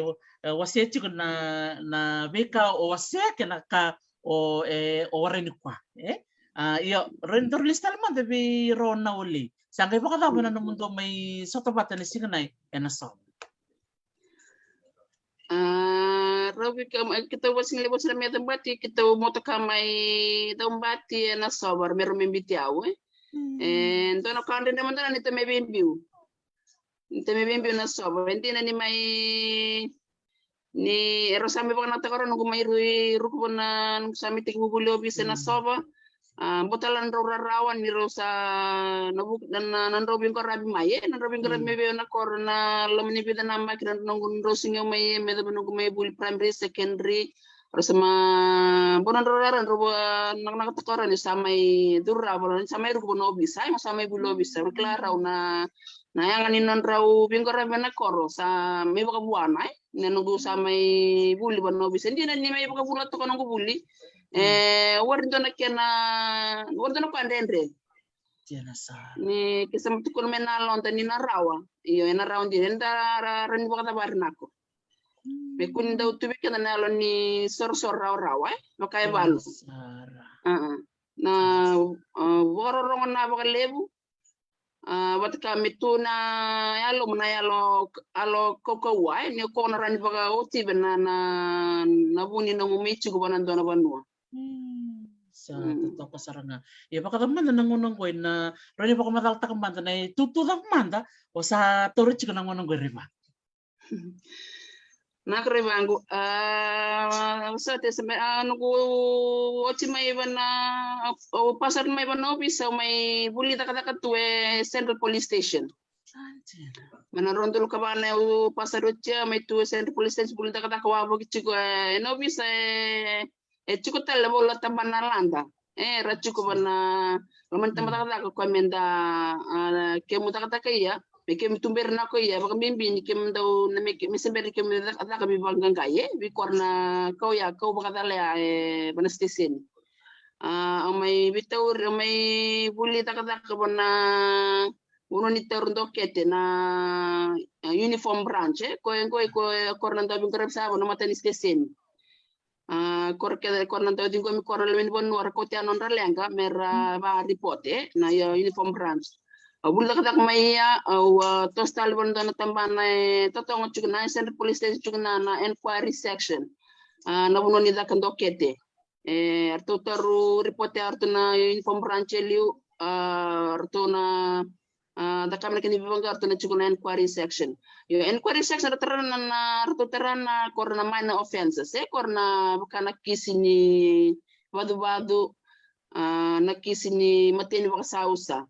e, wasea tiko na, na veika o wasea kei na ka o, e, o warai nikua, e? A, ia, rai, daru lesu tale mada vei rau na Olei. Sa qai vakacava na nomudou mai sota vata ena siga nai ena Sova? A, rau vei keitou, keitou vakasigalevu oti na mai Caubati, keitou motoka mai Caubati ena Sova me rau mai biuti au, e. Mm. E dua na ka dredre mada na neitou mai veibiu. Neitou mai veibiu na Sova. E dina ni mai, ni rau sa mai vakanakataka rau noqu mai ru-, ruku vua na noqu sa mai tekivu vuli ovisa ena Sova. A, bau tale na nodrau rarawa ni rau sa, na vu-, na, na, na nodrau veiqaravi mai, e, na nodrau veiqaravi mai vei au na koro, na loma ni vica na yabaki na noqu, nodrau siga mai, e, me yacova noqu mai vuli primary, secondary. Rau sa ma, bau na nodrau rarawa, nodrau vanakanakataka rau ni sa mai curu rawa, ni sa mai ruku vua na ovisa, e, mo sa mai vuli ovisa. Rau kila rau na, na yaga ni nodrau veiqaravi mai na koro, sa mai vakavuana, e. Na noqu sa mai vuli vua na ovisa. Dina ni mai vakavula toka noqu vuli. E, wari dua na kena, wari dua na ka dredre. Dina sara. Ni ke sa mai tukuna mai na yaloda ni na rawa. Io, ena rawa dina, eda ra, ra, rawa ni vakacavari nako. Mm. Me kua ni dau tu vei keda na yalo ni sorosoro rawarawa, e? Vaka e valu. Dina sara. A, a. Na, a, vakarorogo na vakalevu. A, vata ka me tu na yalo, na yalo, yalo kaukauwa, e, ni o koya na rawa ni vakaotivi na, na, na vu ni nomu mai tiko vua na dua na vanua. Mm. Sa totoka sara ga. Ia, vakacava mada na gauna oqo, na rawa ni vakamacalataka mada na itutu cava mada o sa taura tiko na gauna oqo, Raiva? Na ka, Raiva qo, a, sa te sa mai, a, noqu oti mai vua na, au pasa mai vua na ovisa, au mai vuli cakacaka tu e Central Police Station. Mai na rua na udolu ka va na, au pasa oti mai tu e Central Police Station, vuli cakacaka wavoki tiko, e, ena ovisa, e, e tiko tale vua na tabana na lada. E, ra tiko vua na loma ni tabana cakacaka, koya me da, a, kemu cakacaka ia, me kemu tuberi nako ia, vakabibi ni kemu dau, na me, me se bera ni kemu caka, caka veivaqaqai, e, vei koya na kau ya, kau vakacala ya, e, vua na siteseni. A, au mai veitauri, au mai vuli cakacaka vua na vanua ni tauri dokete na, a, uniform branch, e, koya qo, koya, koya na dau veiqaravi sara vua na matani siteseni. A, koya kece, koya na dau ciqomi koya na lewenivanua, ra kauti ya na nodra leqa me ra, mm, vakaripote, e, na, ia, uniform branch. Au vuli cakacaka mai ia, au, a, toso tale vua na dua na tabana e totogo tiko na Central Police Station tiko na, na inquiry section. A, na vanua ni caka dokete. E, ratou tauri ripote ya o ratou na uniform branch e liu, a, ratou na, a, cakava na kena veivaqa, ratou na tiko na inquiry section. Io, inquiry section ra tara na, na, ratou tara na, koya na minor offences, e, koya na vaka na kisi ni vacuvacu, a, na kisi ni mateni vakasausa.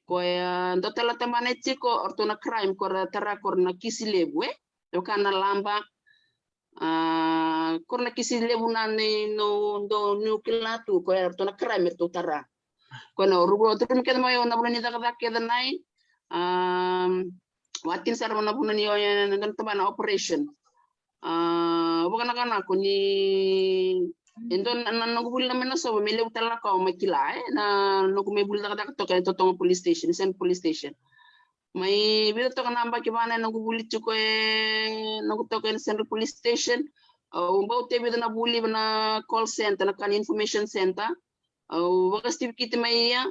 Koya dua tale na tabana e tiko, o ratou na crime, koya ra tara, koya na kisi levu, e, vaka na laba, a, koya na kisi levu na ni, no, dou, niu kila tu, koya ratou na crime ratou tara. Koya na ruku, ratou ruku kece mai, o na vanua ni cakacaka kece nai, a, watina sara na vanua ni, o, e, na, na tabana operation. A, vakanakanako ni, e dua na, na noqu vuli na mai na Sova, me levu tale na ka au mai kila, e, na noqu mai vuli cakacaka toka e Totogo Police Station, Central Police Station. Mai vica toka na yabaki va na noqu vuli tiko e, noqu toka e Central Police Station. Au bau tei vica na vuli na call center, na ka ni information center. Au vakasitivikiti mai ia.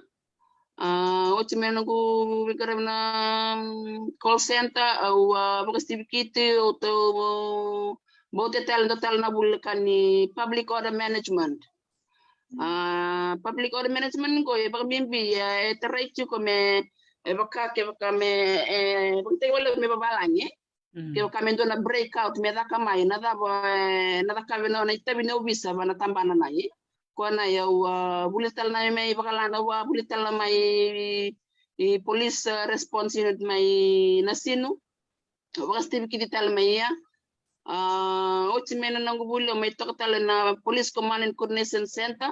A, oti mai noqu veiqaravi na, mm, call center, au, a, vakasitivikiti, au tau, bau tei tale, dua tale na vuli ka ni public order management. A, public order management qo e vakabibi, e, e tarai tiko me, e vaka, kevaka me, e, vakatai wale me vavalagi. Kevaka me dua na breakout me caka mai, na cava, e, na caka vei na, na itavi ni ovisa va na tabana nai. Koya na yau, a, vuli tale na mai vakalana, au a vuli tale na mai i, i police, a, response unit mai na sinu. Au vakasitivi kiti tale mai ia. A, oti mai na noqu vuli, au mai toka tale na Police Command and Coordination Center.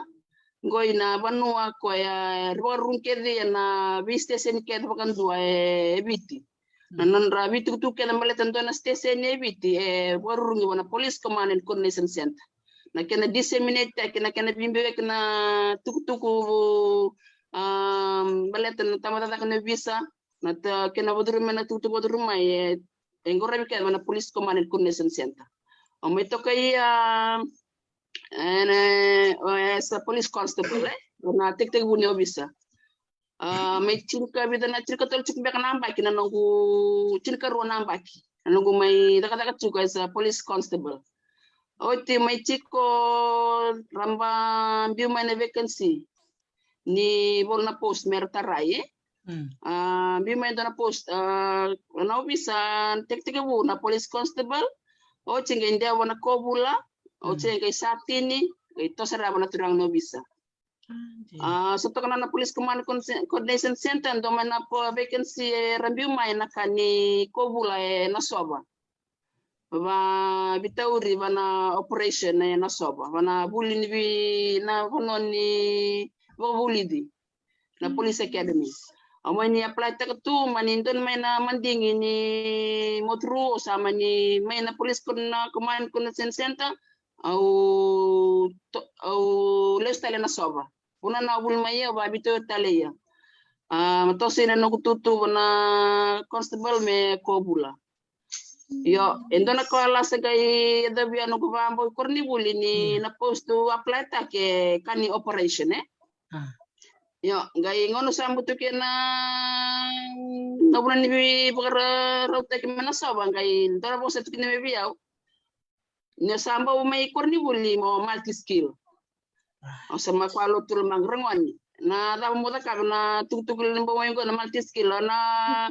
Qo i na vanua koya e vakarurugi kece ia na veisiteseni kece vakadua e, e Viti. Na nodra veitukutuku kece baleta dua na siteseni e Viti e vakarurugi vua na Police Command and Coordination Center. Na kena disseminate taki, na kena veibiweki na tukutuku, a, baleta na tamata caka ni ovisa, na ta, kena vacuru mai na tukutuku vacuru mai e, e qaravi kece vua na Police Command and Coordination Center. Au mai toka ia, e, e, as a police constable, e, na tekitekivu ni ovisa. A, mai tinikavica na, tinikatolu tiko beka na yabaki na noqu, tinikarua na yabaki na noqu mai cakacaka tiko as a police constable. Oti mai tiko ra ba biu mai na vacancy ni volo na post me ra tarai, e. A, biu mai dua na post, a, na ovisa tekitekivu na police constable. Oti qai dewa na Kovula, oti qai satini, qai toso rawa na turaga na ovisa. A, sa toka na, na Police Command Con-, Coordination Center, dua mai na po vacancy e ra biu mai na ka ni Kovula e Nasova. Va veitauri va na operation e Nasova, va na vuli ni vi, na vanua ni vakavulici, na Police Academy. Au mai ni apply taka tu, mani donu mai na madigi ni motoru, au sa mani mai na Police Con-, na Command Coordination Center, au to-, au lesu tale Nasova. Vuna na vuli mai ia, au vavitauri tale ia. A, ma toso ina noqu tutu va na constable me Kovula. Io, e dua na ka lasa qai yacovi au noqu vabau i koronivuli ni na post au apply taka e ka ni operation, e. Io, qai gauna sa butuki na, na vuna ni veivakarautaki mai Nasova, qai dua na vosa tukuni mai vei au. Ni sa bau mai koronivuli mo multi skill. Au sa mai kua lotu lomaqu, ragone. Na cava mo cakava na tukutuku ni bau mai qo na multi skill, na,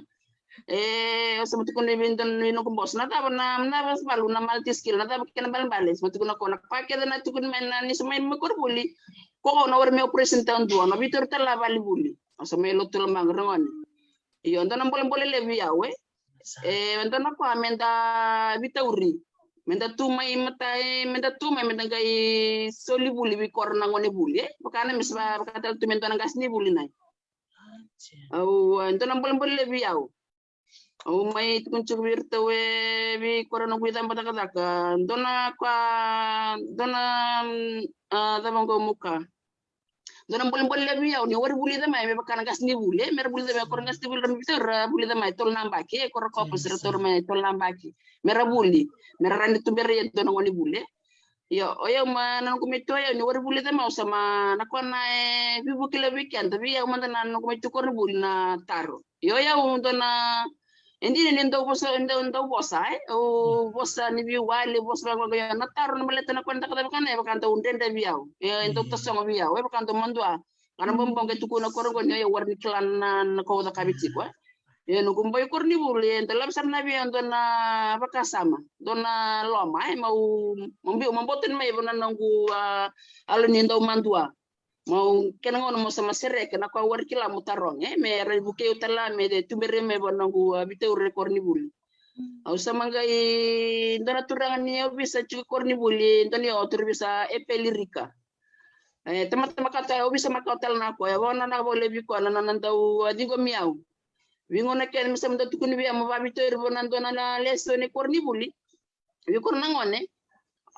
e, au sa mai tukuna vei dua ni noqu boss. Na cava na, na cava sa valu na multi skill, na cava kena balebale. Sa mai tukuna ko na ka kece na tukuni mai na ni sa mai mai koronivuli. Ko na wari mai operation taudua, na veitauri tale na valivuli. Au sa mai lotu lomaqu, ragone. Io, dua na bolebole levu vei au, e. E, dua na ka meda veitauri. Meda tu mai matai, meda tu mai, meda qai soli vuli vei koro na gone vuli, e. Vaka na me sa va-, vaka tale tu me dua na qasenivuli nai. Au, e, dua na bolebole levu vei au. Au mai tukuna tiko vei iratou, e, vei koro na noqu icaba cakacaka. Dua na ka, dua na, mm, a, cava qo mo ka. Dua na bolebole levu vei au ni wari vulica mai me vaka na qasenivuli, e, mera vulica mai koro na qasenivuli, ra mai veitauri ra vulica mai tolu na yabaki, e, koro couples ra taura mai tolu na yabaki. Mera vuli, mera rawa ni tubera ia dua na gonevuli, e. Io, o yau ma na noqu mai tu o yau ni wari vulica mai, au sa ma na kona e veivuke levu vei keda, vei au mada na noqu mai tu koronivuli na taro. Io, o yau dua na E dina ni dau vosa, dau, dau vosa, e? Au vosa ni veiwali, vosa vaka, vaka, io, na taro na baleta na kona cakacaka vaka na, e vaka dau dredre vei au. E, e dau tasogo vei au, e vaka dau madua. Ka na bobo qai tukuna koro qo ni, io, wara ni kila na, na ka au cakavi tiko, e. E, noqu bau i koronivuli, e dau lave sara na vei au dua na vakasama, dua na loma, e, mau, mau biu, mau botoni mai vua na noqu, a, yalo ni dau madua. Mau kena gauna mau sa ma sereka na ka au wara kila mo taroga, e, me ra vukei au tale me tuberi mai vua noqu, a, veitauri e koronivuli. Au sa ma qai dua na turaga ni ovisa tiko koronivuli, dua ni o turaga ovisa e Pelirika. E, tamata makawa tale, ovisa makawa tale na koya, e, vakanananu vakalevu vei koya na nona dau, a, ciqomi au. Veigauna kece me sa ma dau tukuni vei au mo vaveitauri vua na dua na lesoni e koronivuli. Vei koro na gone,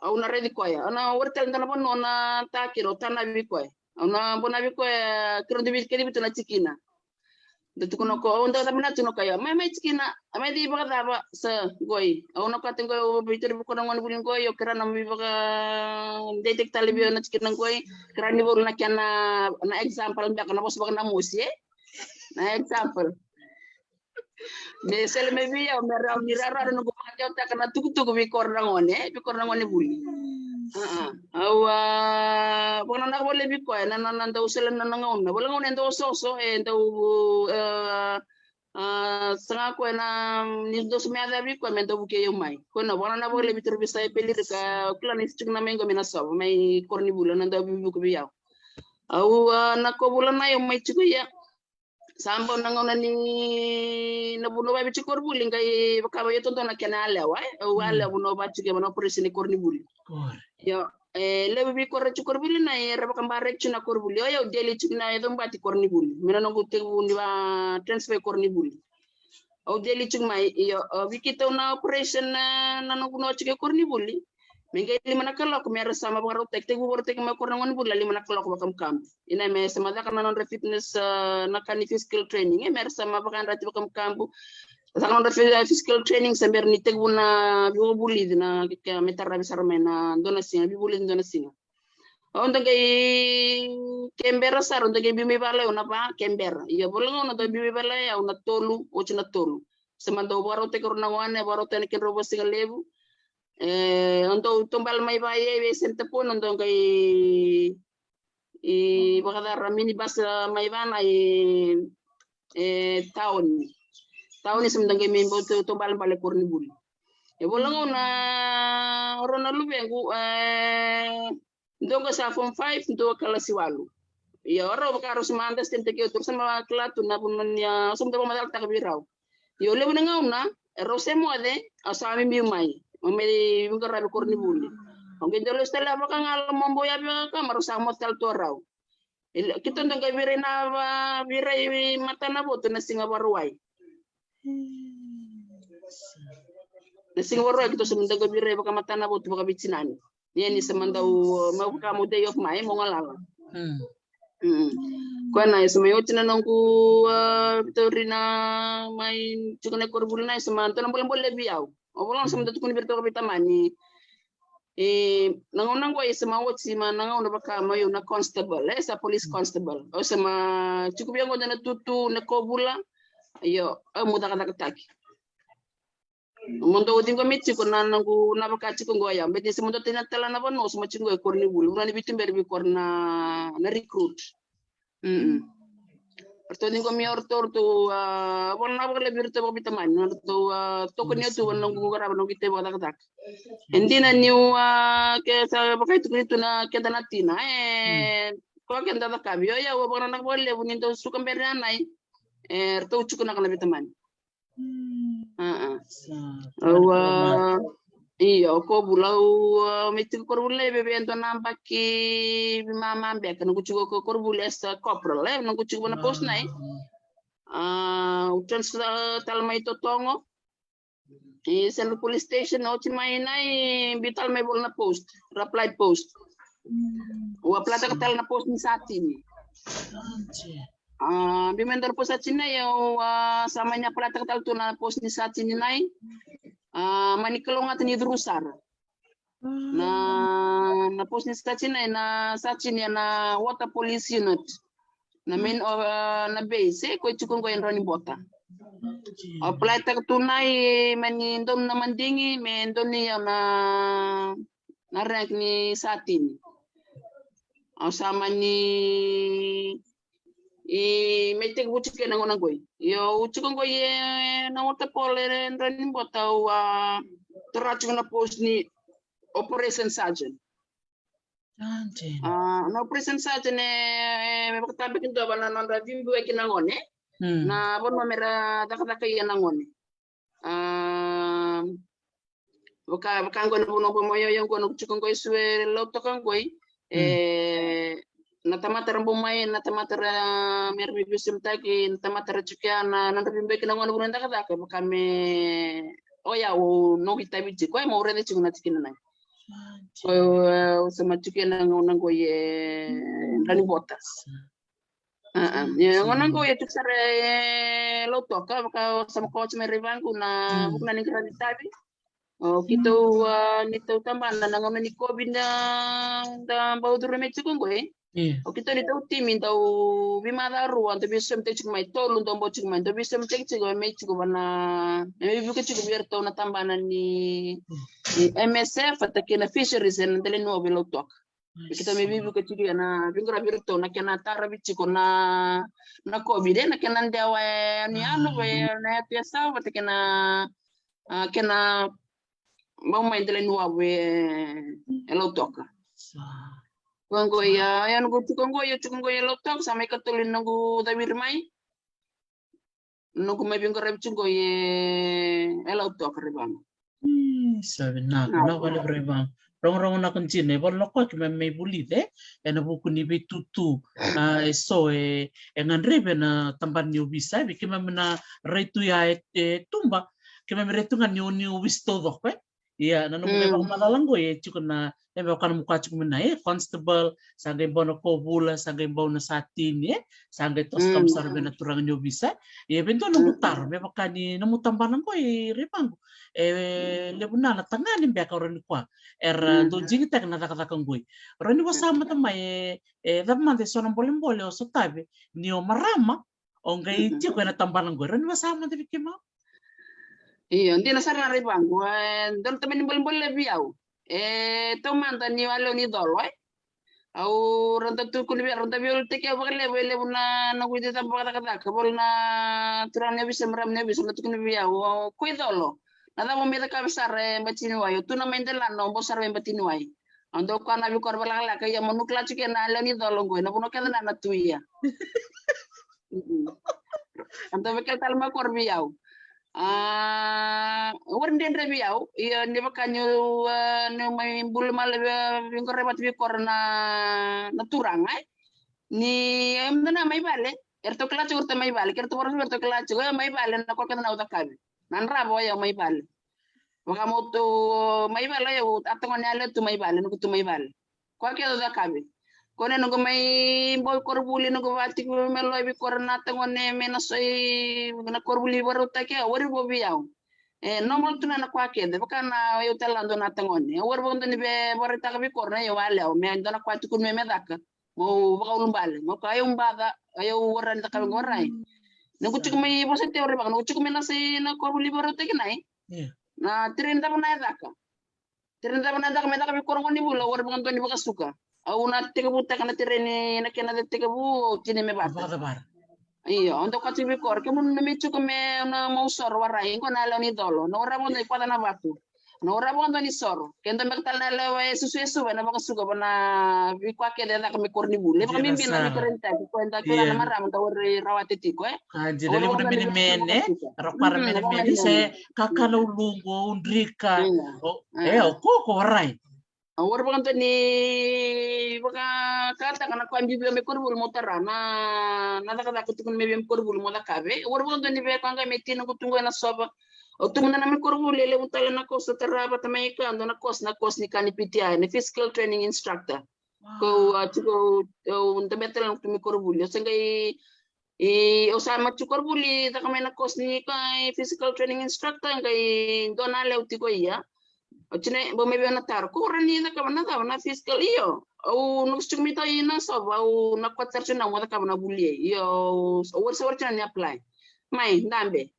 au na raici koya. Au na wari tale dua na vanua au na takira, au tana vei koya. Au na bona vei koya, kiro dua vei kece vitu na tikina. Da tukuna ko, au da cava na tukuna koya. Mai, mai tikina, a mai cei vakacava, sa qoi. Au na kate qoi, au veitauri vei koro na gonevuli qoi, au kira na veivakadeitaki tale vei au na tikina qoi. Kira ni vou na kena, na example, beka na vosa vaka na mosi, e? Na example. Me sele mai vei au, me rawa ni rawarawa na noqu vakadewataka na tukutuku vei koro na gone, e, vei koro na gonevuli. Au a vakananaka vakalevu vei koya na nona dau sele na nona gauna. Vala gauna e dau osooso, e dau a saga koya na ni dau somea yaca vei koya me dau vukei au mai. Koya na vakananaka vakalevu vei turavi sa e pelirika, au kila ni tiko na mai qo mai na sova mai koronivuli na dau vuku vei au. Au a na kovula na au mai tiko ia. Sa bau na gauna ni na vanua vaviti koronivuli qai vaka vei au dodonu na kena yalewa e au yalewa vanua vati ke vanua operation i koronivuli. Io, e levu vei kora tiko koronivuli na era vakabareki tiko na koronivuli. Oi, au deli tiko na yaco bati koronivuli me na noqu tekivu ni va transfer i koronivuli. Au deli tiko mai io, vei keitou na operation na noqu noa tiko i koronivuli. Me qai lima na kaloko me ra sa ma vakarautaki, tekivu vakarautaki mai koro na gonevuli na lima na kaloko vakamakabu. Ina me sa ma caka na nodra fitness na ka ni physical training e me ra sa ma vakayadrati vakamakabu. Caka nodra physical training sa bera ni tekivu na vakavulici na ke me taravi sara mai na dua na siga, vakavulici dua na siga. Au da qai ke bera sara, au da qai biu mai vale au na va ke bera. Ia vola gauna da biu mai vale au na tolu, oti na tolu. Sa ma dau vakarautaki rau na gone, vakarautaki na kedrau vasiga levu. E au dau tobala mai va ia i vei senta pona au dau qai i vakacara mini bus mai vana i e taoni. Taoni sa ma dau qai mai bau tobala bale koronivuli. E vola gauna rau na luvequ e dua qo sa form five, dua kalasi walu. Ia o rau vaka rau sa ma understand taki au tu rau sa ma kila tu na vanua ni a sa ma dau vakamacalataka vei rau. Io levu na gauna e rau se moce au sa mai biu mai. Au mai veiqaravi koronivuli. Au qai dau lesu tale a vakagalo mo bau yavi vakama rau sa moce tale tu o rau. Keitou dau qai virai na virai matana votu na siga varuai. Na siga varuai keitou sa dau qai virai vakamatana votu vakaveitinani. Ia ni sa ma dau mau vaka mau day off mai mo galala. Koya na e sa mai oti na noqu vitauri na mai tiko na koronivuli na e sa ma dau na bolebole vei au. Au vola na sa ma dau tukuni vei iratou vakaveitamani. E na gauna qo e sa ma oti ma na gauna vaka mai au na constable e sa police constable. Au sa ma tiko vei au qo na tutu na kovula. Io au mo cakacakataki. Mo dau ciqomi tiko na noqu na vaka tiko qo ia beti se mo dau tina tala na vanua se mo tiko qo e koronivuli vuna ni vituberi vei kora na na recruit. Ratou ciqomi au ratou ratou a vona na vakalevu ratou vakaveitamani na ratou a tokoni au tu vana noqu qarava noqu itavi vakacakacaka. E dina niu a ke sa vakaitukuni tu na keda na tina e koya keda cakavi o ia au a vakananaka vakalevu ni dau suka bere anai. E ratou tiko naka na veitamani. Aa. Au a io, ko vula au a mai tiko koronivuli e veve e dua na baki veimama beka noqu tiko ko koronivuli as a corporal e noqu tiko vana post nai. A au transfer tale mai Totogo i Central Police Station, oti mai nai biu tale mai vula na post, ra apply post. Au apply taka tale na post ni Satini. A biu mai dua na post Satini nai au a sa mani apply taka tale tu na post ni Satini nai. A mani kalougata ni curu sara. Na na post ni Satini nai na Satini e na water police unit. Na main o na base e ko i tiko qo e Draunibota. Au apply taka tu nai mani donu na madigi me donu i au na na rank ni Satini. Au sa mani i me tekivu tiko e na gauna qoi. Io au tiko qoi e na water polo e Draunibota au a tara tiko na post ni operation sergeant. A na operation sergeant e me vakatabakidua vana nodra vibiwaki na gone. Na vanua me ra cakacaka ia na gone. A vaka vaka qo na vanua qo mo ioio qo na tiko qo e Suva e Lautoka qoi. E na tamata ra bau mai na tamata ra me ra me viusimitaki na tamata ra tiko ia na nodra vibiwaki na gone vanua e cakacaka vaka me oya au noqu itavi tiko e mo raica tiko na tikina nai. Ko au sa ma tiko e na gauna qoi e Draunibota. Aa ia gauna qoi e tiko sara e Lautoka vaka sa ma ko oti mai rai vaqu na vuku na ni qaravi tavi. O keitou, a, neitou tabana na gauna ni COVID da, da bau curu mai tiko qo, e. Io. O keitou neitou timi dau veimacawa rua, dau veisomitaki tiko mai, tolu dau bau tiko mai, dau veisomitaki tiko mai tiko vana, me veivuke tiko vei iratou na tabana ni, ni M S F, vata kei na Fisheries, ena dela ni wavu e Lautoka. Keitou me veivuke tiko ena veiqaravi iratou na kena taravi tiko na, na COVID, e, na kena dewa e yanuyanu, e, na yatu e Yasawa, vata kei na, a, kena bau mai dela ni wavu e, e Lautoka. Sa. Ko qo ia, ia noqu tiko qo, ia tiko qo e Lautoka, sa mai katolu ni noqu caviri mai. Noqu mai veiqaravi tiko qo e, e Lautoka, Raivaqa. Hmm, sa vinaka, vinaka vakalevu Raivaqa. Rogorogo na ka dina, e valoka keimami mai vulica, e, ena vuku ni veitutu, a, e so, e, e gadrevi ena tabana ni ovisa, e vei keimami na rai tu ya e, e tuba, keimami rai tu ga ni, ni ovisa taucoko, e. Ia, na nomu qai vakamacala qo, e tiko na, e vaka na muka tiko mai na, e, constable, sa qai bau na kovula, sa qai bau na satini, e, sa qai toso kama sara vei na turaga ni ovisa. Ia, vei dua noqu taro, me vaka ni nomu tabana qo, e, Raivaqa. E levu na, na tagane beka o rawa ni koya era dau digitaka na cakacaka qo. O rawa ni vosa mada mai, e, e cava mada e so na bolebole o sotavi ni o marama, o qai tiko ena tabana qo. Rawa ni vosa mada vei keimami? Io, dina sara na Raivaqa. E, dua na tabana ni bolebole vei au. E, taumada niu a lewe ni colo, e. Au, ra dau tukuni vei, ra dau veiulutaki au vakalevu, e levu na, na noqu icaba vakacakacaka, voli na turaga ni ovisa, marama ni ovisa, ra tukuna vei au, o, ko i colo. Na cava mo mai cakava sara e Batiniwai, o tu na mai delana, o bau sara mai Batiniwai. Au dau kaya vei koya, ra vakalekaleka, ia mo nukula tiko na lewe ni colo qo, na vanua kece na na tu ia. Mm-mm. Au dau veikelekele tale mai koya vei au. A, au a dredre vei au, ia ni vaka niu, a, niu mai buli mai vei, veiqaravi vata vei koya na, na turaga, e. Ni, e, mada na mai vale, eratou kila tiko eratou mai vale, ke ratou vakarau vei eratou kila tiko, e, mai vale, na koya kece na au cakava. Na drava o yau mai vale. Vaka mo tu mai vale, o yau a tagone yalewa tu mai vale, noqu tu mai vale. Koya kece au cakava. Ko na noqu mai bau koronivuli, noqu vakatiko mai loa vei koya na tagone me na soi na koronivuli vakarautaki, e, wari vo vei au. E, normal tu na na koya kece, vaka na yau tale dua na tagone. Au wari vakadua ni via vakaraitaka vei koya na yau yalewa, me dua na koya tukuni me me caka. Mo vakaulubale, mo kaya au baca, au wara ni cakava qo rai. Noqu tiko mai vosoti au Raivaqa, noqu tiko mai na sai na koronivuli vakarautaki nai. Io. Na train cava na e caka. Train cava na e caka me caka vei koya na gonevuli, au wari vakadua ni vakasuka. Au na tekivutaka na train na kena tekivu, au tini me vata. Vakacavara. Io, au dau kaya tiko vei koya, kemuni na me tiko me na mau soro warai, qo na lewe ni colo. Na wara vakadua ni kwaca na vatu. Na wara vakadua ni soro. Ke dua beka tale na lewe e susu e suva, na vakasuka vana vei koya kece e caka me koronivuli. E vakabibi na me koronitaki, koya da kila na marama da wari rawati tiko, e. Ka dina, levu na mene mene, ra para mene mene, se kakana uluqu, udrika. E, o koko, warai. Au wari vakadua ni vakakataka na koya bibi me koronivuli mo tara na, na cakacaka tukuni me via me koronivuli mo cakava. Au wari vakadua ni via koya qai me tina qu tu qo ena sova. Au tu mada na me koronivuli, e levu tale na course au tara vata mai ka, dua na course, na course ni ka ni P T I, ni physical training instructor. Ko, a, tiko, au dabe tale na tu me koronivuli. Au se qai I, au sa mai tu koronivuli, caka mai na course ni ka, e, physical training instructor, qai dua na lewe tiko ia. Au tini, bau mai vei au na taro, ko rawa ni cakava na cava na physical, io. Au noqu tiko mai tau ina sova, au na kua tara tiko na mo cakava na vuli, io. Au wari sa wari tiko na ni apply. Mai, dabe.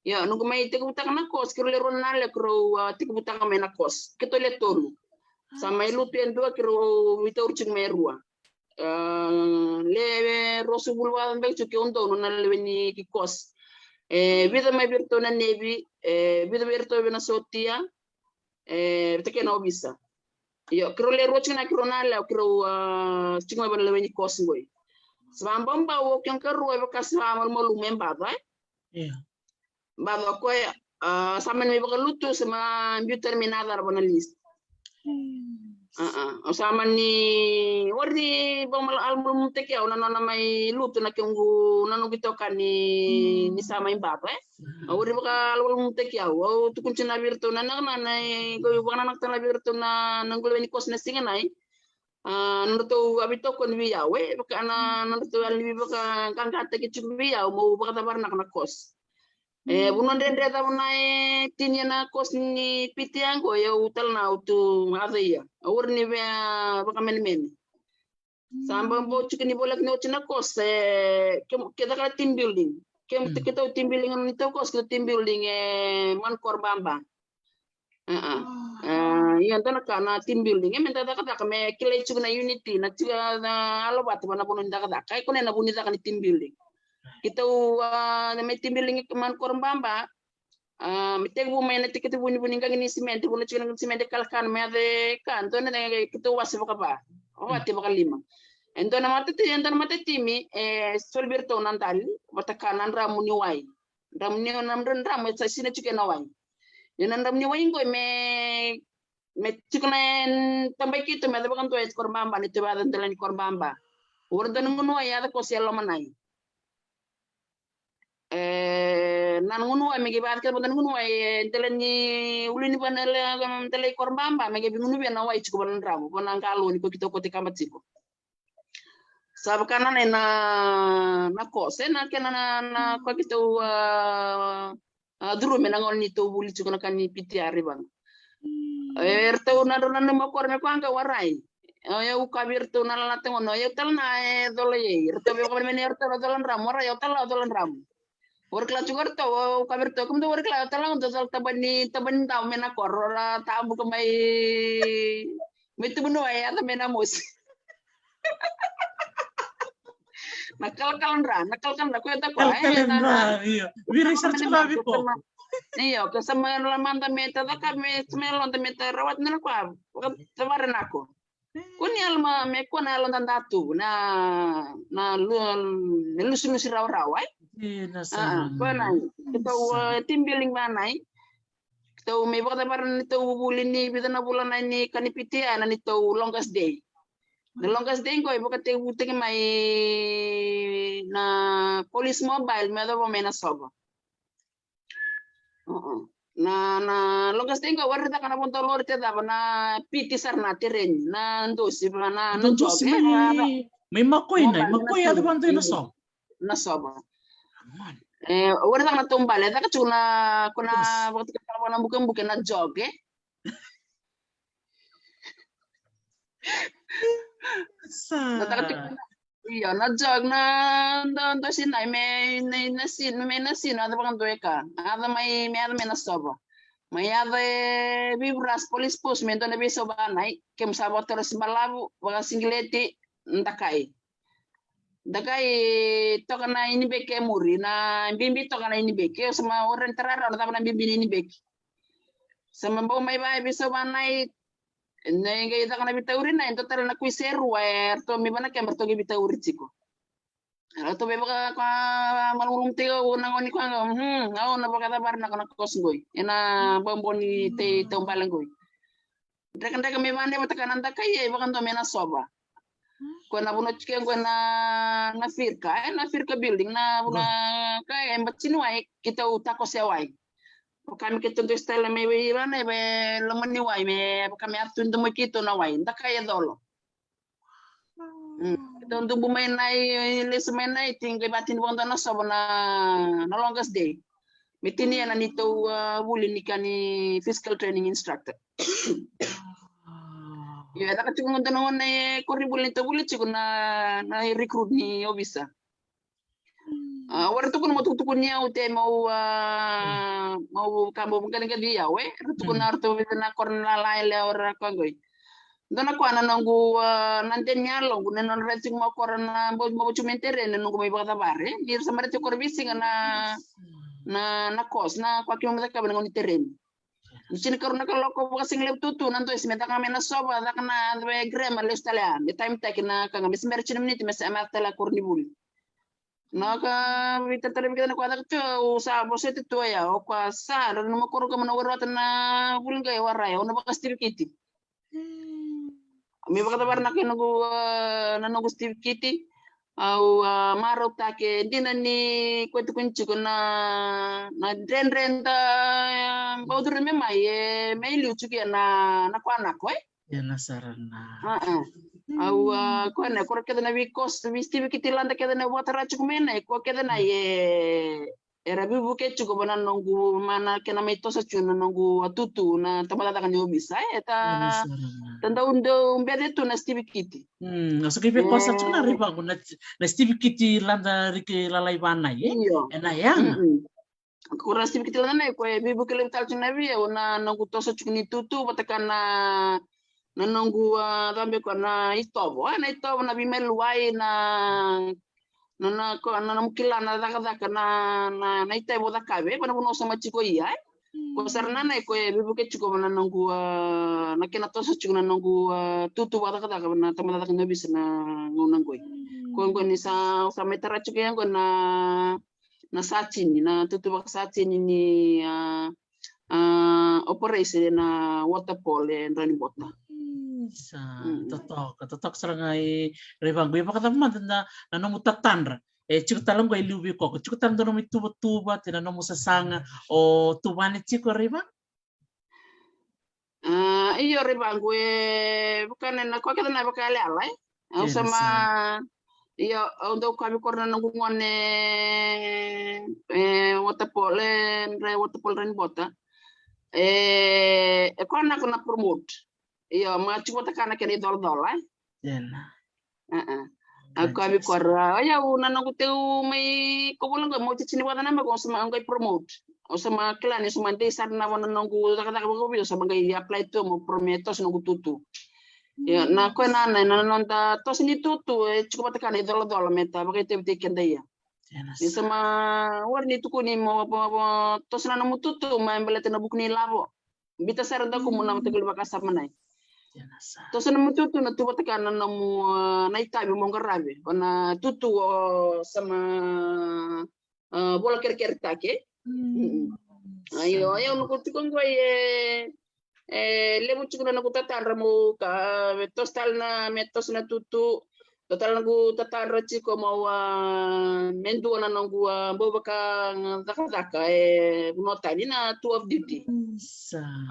Io, noqu mai tekivutaka na course, keirau le rua na lewe keirau, a, tekivutaka mai na course. Keitou le tolu. Sa mai lutu e dua, keirau veitauri tiko mai e rua. A, le rua sagavulu vakacaca beka tiko ke au donu na lewe ni ki course. E, vica mai vei iratou na nevi, e, vica vei iratou vei na sotia, e, vata kei na ovisa. Io, keirau le rua tiko na keirau na lewe, keirau, a, tiko mai vei na lewe ni course qoi. Sa vabau au kei na karua, e vaka sa malumalumu e baca, e? Io. Baca o koya, a, sa mani mai vakalutu, sa mai biu tani mai na cava na list. A, a, au sa mani wari ni vakamalumalumutaki au na nona mai lutu na kequ, na noqu itokani ni sa mai baca, e. Au wari vakamalumalumutaki au, au tukuni tiko na vei iratou na, na, na, na, qo vakananaka tale na vei iratou na, na qo lewe ni course na siga nai. A, nodratou a veitokoni vei au, e, vaka na, nodratou a lai vakaqaqataki tiko vei au, meu vakacavaranaka na course. E, vanua dredre cava na e tini na course ni P T A qo, e au tale na au tu other year. Au ori ni via vakamenemene. Sa bau tiko ni voleka ni oti na course, e, ke, ke caka na team building. Ke, ke tau team building, ni tau course, ke tau team building, e, Manukoro Baba. Ia, dua na ka na team building. E me da cakacaka, me kilai tiko na unity, na tiko na alovata, vua na vanua ni cakacaka. Ai, kone na vu ni caka ni team building. Keitou, a, me team building, Manukoro Baba. A, me tekivu mai na tiki vunivuni qaqi ni simede, vuna tiko na simede kalakana, me yaco e ka, dua na keitou wase vakava. Vati vakalima. E dua na mata ti, e dua na mata timi, e soli vei iratou na dali, vata ka na dramu ni wai. Dramu ni, na dramu, dramu, e sa sina tiko na wai. Ia na dramu ni wai qo me, me tiko na, e, tabai keitou me yaco vakadua e Koro Baba, ni tou yaco dela ni Koro Baba. Ora dua na gunu wai yaco ko se Lomanai. E, na gunu wai me qai vaka dua na gunu wai, e, dela ni ulu ni vanua, e, dela i Koro Baba, me qai veigunuvia na wai tiko vana dramu, vana qalo ni ko keitou kote kaba tiko. Sa vaka na, na, na course, e, na kena na, na, na ko keitou, a, a, curu me na gauna ni tou vuli tiko na ka ni P T R i vanga. E, ratou na drau na numa koro me koya ga warai. E, au kavi ratou na lalata gona, e, au tale na e cola i ei. Ratou me koya me ni ratou na cola dramu, warai, au tale na cola dramu. Ori kila tiko ratou, au kavi ratou, kemudou ori kila, au tale na cola taba ni, taba ni dau me na koro, ra tabu ka mai, mai tubu ni wai, yaco me na mosi. Na kalakaladra, na kalakaladra, koya ta koya, e, na, na, io. Vira sa tiko na viko. Io, ke sa mai la mada me ta caka, me sa mai la mada me ta rawat na koya, ta vare nako. Ko ni yalo ma, me ko na yalo da da tu, na, na lu-, na lusulusu rawarawa, e? Io, na sa. A, ko na, keitou, a, team building vanai. Keitou me vakacavara ni tou vuli ni vica na vula na ni ka ni P T A na ni tou longest day. Na longest day qo e vakatekivutaki mai na police mobile me yacova mai na sova. Na, na longest day qo e warai caka na vodo lori te cava na piti sara na tereni, na dosi, na, na dosi jog, e, mai, mai Makoi na, Makoi yaco vakadua na sova. Na sova. E, warai caka na taubale, e caka tu na, ko na vakatikitaka na bukebuke na jog, e. Sa. Na taka tiko na, io, na jog na do, do sinai me, na, na sin, me na sin, yaco vakadua e ka. Yaco mai, me yaco mai na sova. Mai yaco e Vivras Police Post, me dua na veisau vanai, kemu sa vakatorosi balavu, vakasigileti, dakai. Dakai toka na inibeki e muri, na bibi toka na inibeki. Au sa ma ore ni tarara, na cava na bibi ni inibeki. Sa ma bau mai vaka e veisau vanai, na qai caka na veitauri na, e dua tale na kuise rua, e ratou mai vana keba, ratou qai veitauri tiko. Ratou vei vaka koya malumalumu tiko, au na goni koya ga, hmm, au na vakacavara na koya na kosi qoi. Ena bau bau ni tei taubale qoi. Drekadreka me vane vata ka na dakai e vakadua me na sova. Ko na vanua tiko qo na, na Firka, e na Firka building, na vanua ka e batini wai, keitou takose wai. Vaka me keitou dua style me vei rana, e vei loma ni wai, me vaka me atu domo keitou na wai, dakai e colo. Mm. Keitou dubu mai na i, lesu mai na i, tini qai vatini vakadua na sova na, na longest day. Me tini ena neitou, a, vuli ni ka ni physical training instructor. Io, e caka tiko ga dua na gauna e koronivuli neitou vuli tiko na, na recruit ni ovisa. A, au ra tukuna mo tukutukuni au te mau, a, mau ka mau vaqaliqali au, e. Ra tukuna au ratou vica na koro na lala e le au ra koya qoi. Dua na koya na noqu, a, na deni yaloqu, na nona raica tiko mai koro na bau, bau tu mai tereni, na noqu mai vakacavara, e. Ni ra sa mai raica tiko koro veisiga na, na, na course, na koya keimami cakava na gauna ni tereni. Ni tinikarua na kaloko vakasigalevu tutu, na dosi me caka mai na sova, caka na, me grema, lesu tale ya, me time taki na ka ga, me se bera tini na miniti, me se, me yaco tale ya koronivuli. Na ka veitataravi kece na koya caka tu, au sa vosoti tu oya, o koya sa, ra nanuma koro ka mo na warai vata na vuli qai warai, au na vakasitivikiti. Me vakacavara na kai noqu, a, na noqu sitivikiti, au, a, marautaki, e dina ni koya tukuni tiko na, na dredre da, a, bau curu me mai, e, me liu tiko ya na, na koya na koya, e. Ia na sara na. A, a. Au, a, koya na, koro kece na veikos, veisitivikiti lada kece na vakatara tiko mai na, e koya kece na, e, era veivuke tiko va na noqu, ma na kena mai toso tiko na noqu a tutu na tabacakacaka ni ovisa, e ta, ta dau dau bece tu na sitiviki. Mm, o sa qai via kosa tiko na rai vaqo na, na sitiviki lada riki lalai vanai, e? Io. E na yaga. Ko ra sitiviki lada nai ko e veivuke levu tale tiko na vei au na noqu toso tiko ni tutu vata ka na, na noqu a cabe ko na itovo, e, na itovo, na veimaliwai, na, na, na, ko na nomu kila na cakacaka na, na, na itavi o cakave va na vanua o sa mai tiko ia, e. Ko sara na nai ko e veivuke tiko va na noqu a, na kena toso tiko na noqu a tutu vakacakacaka va na tabacakacaka ni ovisa na gauna qoi. Ko qo ni sa, o sa mai tara tiko ia qo na, na satini, na tutu vakasatini ni a, a, operation e na waterfall e Draunibota. Isa, totoka, totoka sara ga i rai vaqo. Ia vakacava mada na, na nomu tatadra? E tiko tale qo e liu vei koya, tiko tale dua nomu ituvatuva, te na nomu sasaga o tuvane tiko rai vaqo? A, io rai vaqo, e vaka na, na koya kece na vakayalayala, e. Au sa ma, io, au dau kaya vei koya na noqu gone, e, waterfall, e, dra waterfall Draunibota. E, e koya na ko na promote. Io, ma tiko vata ka na kena icolacola, e. A, a. Au kaya vei koya, o yau na noqu teu mai ko vula qo, meu titini vata na mako, au sa ma qai promote. Au sa ma kila ni au sa ma dei sara na va na noqu cakacaka vakavica, au sa ma qai apply tu meu promote, toso noqu tutu. Ia, na koya na, na, na noda toso ni tutu, e tiko vata ka na icolacola me ta vakaitavitaki keda ia. Ni sa ma wari ni tukuni mo, mo, mo toso na nomu tutu, ma e baleta na vuku ni lavo. Bita sara daku mo na matakali vakasama nai. Toso na nomu tutu na tu vata ka na nomu, a, na itavi mo qaravi. O na tutu o sa ma, a, vola kerekeretaki. Io, io, noqu tiko qo e, e levu tiko na noqu tatadra mo ka, me toso tale na, me toso na tutu. Dua tale noqu tatadra tiko mo a, me dua na noqu a, bau vakacakacaka e vanua tani na tour of duty.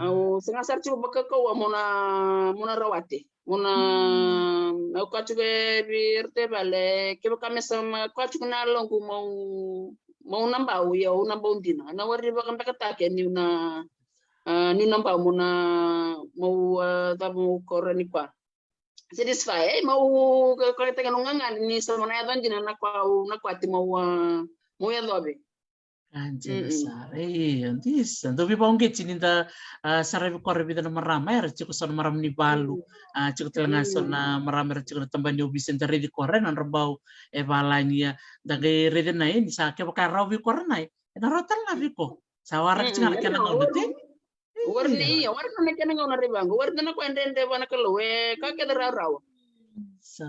Au sega sara tiko vakakaua mo na, mo na rawati. Mo na, au kaya tiko e vei iratou e vale, kevaka me sa ma kaya tiko na yaloqu mo, mo na bau, ia au na bau dina. Na wari vakabekataki niu na, a, niu na bau mo na, mo a, cava mo kora ni koya. Satisfy, e, meu ka, ka, ka, ka, noqu gagadre ni sa mo na yaco dina na koya, na koya ti meu, a, meu yacovi. Ka dina sara, e, dina. Dau veivakauqeti ni da, a, saravi koya e vica na marama, era tiko so na marama ni valu, a, tiko tale ga so na marama era tiko na tabana ni ovisa, da raici koya e na nodra bau e valagi, ia da qai raica na, e, ni sa kevaka e rawa vei koya na, e na rawa tale ga vei koya. Sa waraka tiko ga na kena gauna, te? Wari ni, ia, wari na kena gauna rai vaqo. Wari na koya e dredre vua na Kalou, e ka kece rawarawa. Sa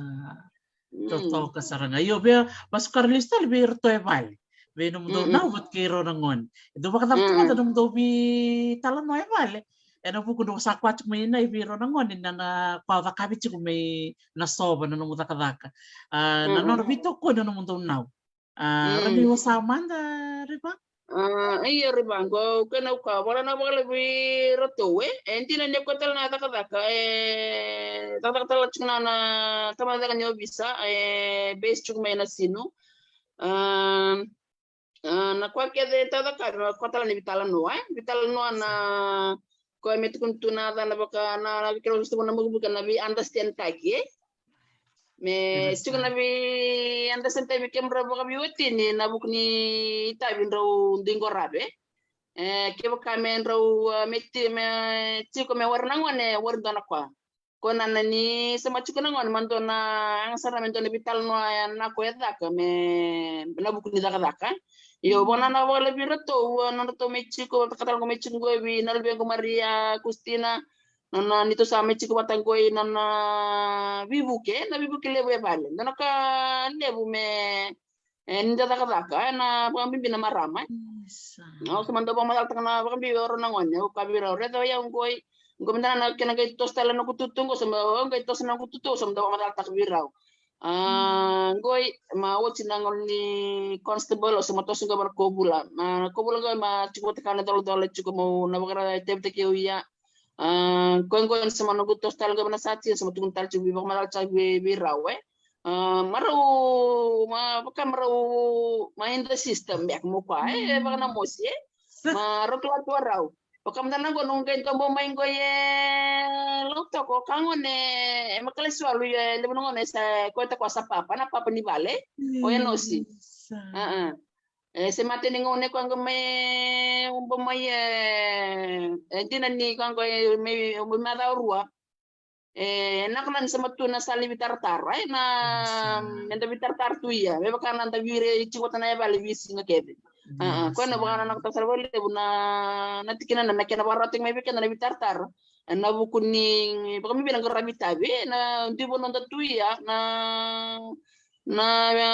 totoka sara ga. Io, via vasukara lesu tale vei iratou e vale, vei nomudou nau vata kei rau na gone. E dau vakacava tu mada nomudou veitalanoa e vale? E na vuku dou sa kaya tiko mai na i vei rau na gone na, na koya o cakavi tiko mai na sova na nomu cakacaka. A, na nodra veitokoni na nomudou nau. A, ra dau wasea mada, Riva? A, ia, Riva, qo kena uka, wala na vakalevu vei iratou, e. E dina ni koya tale na cakacaka, e, cakacaka tale tiko na, na tabacakacaka ni ovisa, e, base tiko mai na sinu. A, a, na koya kece e taucaka, na koya tale ni veitalanoa, e. Veitalanoa na, koya me tukuni tu na yacana vaka na, na vei keirau sa tukuna na bukabuka na vei understand taki, e. Me tiko na vei understand taki vei kemudrau vakaveiwatini na vuku ni itavi drau dui qaravi. E, kevaka me drau, a, me ti, me tiko me wari na gone, wari dua na koya. Ko na, na ni sa ma tiko na gone, ma dua na, yaga sara me dua na veitalanoa, e, na koya e caka, me, na vuku ni cakacaka. Io, vaka na, na vakalevu vei iratou, a, nodratou mai tiko, vata ka tale qo mai tiko qo vei na luvequ Maria Kustina, nona, neitou sa mai tiko vata qo i nona veivuke, na veivuke levu e vale. Dua na ka levu me, e, ni da cakacaka, e, na vakabibi na marama, e. Au sa ma dau vakamacalataka na vakabibi o rau na gone, au kaya vei rau, raica o yau qo i, qo me da na kena qai toso tale na noqu tutu qo, sa ma, au qai toso na noqu tutu, sa ma dau vakamacalataka vei rau. A, qoi, ma oti na gauna ni constable, au sa ma toso qo va na Kovula. Na Kovula qo ma tiko vata ka na colacola tiko, meu na vakaraitavitaki au ia. A, qoi, qoi sa ma noqu toso tale qo va na sergeant, sa ma tukuna tale tiko vei, vakamacala tale vei, vei rau, e. Ah, marau, ma, vaka marau, ma in the system, beka mo koya, e, vaka na mosi, e. Marau kila tu rau. Vaka mada na qo, noqu qai dobo mai qo e Lautoka, ka gone, e Makalesiwalu, e levu na gone sa, koya ta koya sa papa, na papa ni vale, o Enosi. Ah, ah. E, se mate ni gauna e koya qo mai, uba mai, e, e dina ni koya qo, e, mai, uba mai macawa rua. E, na kona ni sa matu na sala ni vitaratara, e, na, me da vitaratara tu ia. Me vaka na da vire, e, tiko vata na yavale veisiga kece. Ah, ah, koya na vaka na, na kota sara vakalevu na, na tikina na, na kena vakarau tiko mai vei keda na vitaratara. E, na vuku ni, vaka mi vei na qaravi tavi, e, na divo noda tu ia, na, na,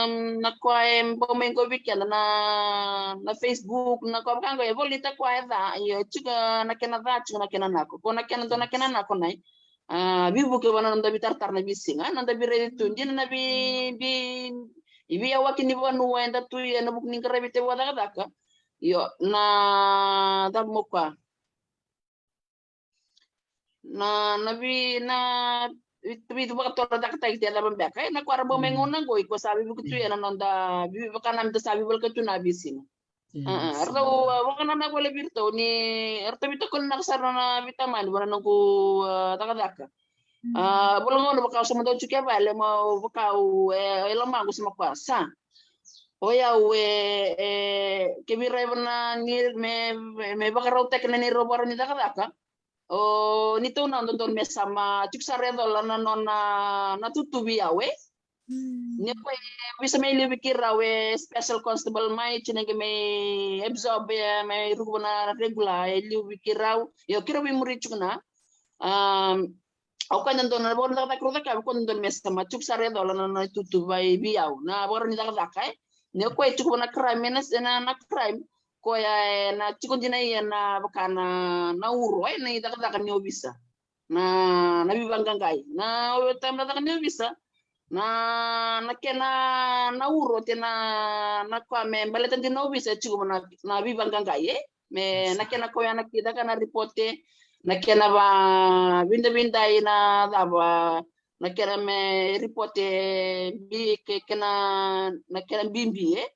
em, na koya e bau mai qo vei keda na, na Facebook, na koya vaka qo e volita koya e ca, io, tiko na kena ca, tiko na kena nako. Ko na kena dua na kena nako nai. A, veivuke vua na noda vitaratara na veisiga, noda veiraici tu. Dina na vei, vei, veiyawaki ni vanua eda tu ia ena vuku ni qaravi tavi vakacakacaka. Io, na cava mo koya. Na, na vei, na vei, vei vakatoro cakacakataki te cava beka. E, na koya ra bau mai gauna qo, iko sa veivuke tu ia na noda, vei, vaka na mita sa veivoleka tu na veisiga. Ah, ah, ratou, ah, vakanananu vale vei iratou ni ratou veitokoni na sara na veitamani vua na noqu, ah, cakacaka. Ah, vula gauna vaka au sa mada tiko e vale, ma vaka au, e, e lomaqu sa ma koya sa. O yau e, e, ke vei ira e vana ni me, me, me vakarautaki na neirau vakarau ni cakacaka. O, ni tou na dodonu me sa ma tiko sara e cola na nona, na tutu vei au, e. Ni koya e visa mai liu vei keirau e special constable mai, tiko na qai mai absorb, e, mai ruku vua na regular, e liu vei keirau. Io, keirau veimuri tiko na. Am, o koya dodonu na vakarau ni cakacaka rau cakava, o koya dodonu me sa ma tiko sara e cola na, na tutu vei, vei au. Na vakarau ni cakacaka, e. Ni koya e tiko vua na crime, e na, na, na crime. Koya e na tiko dina ia na vaka na, na uro, e, na icakacaka ni ovisa. Na, na veivaqaqai. Na, o taim na cakacaka ni ovisa. Na, na kena, na uro, te na, na koya me baleta dina na ovisa, e tiko na, na veivaqaqai, e. Me, na kena koya na kidaka na ripote, na kena va, vidavidai na cava, na kena me ripote bi, ke, kena, na kena bibi, e.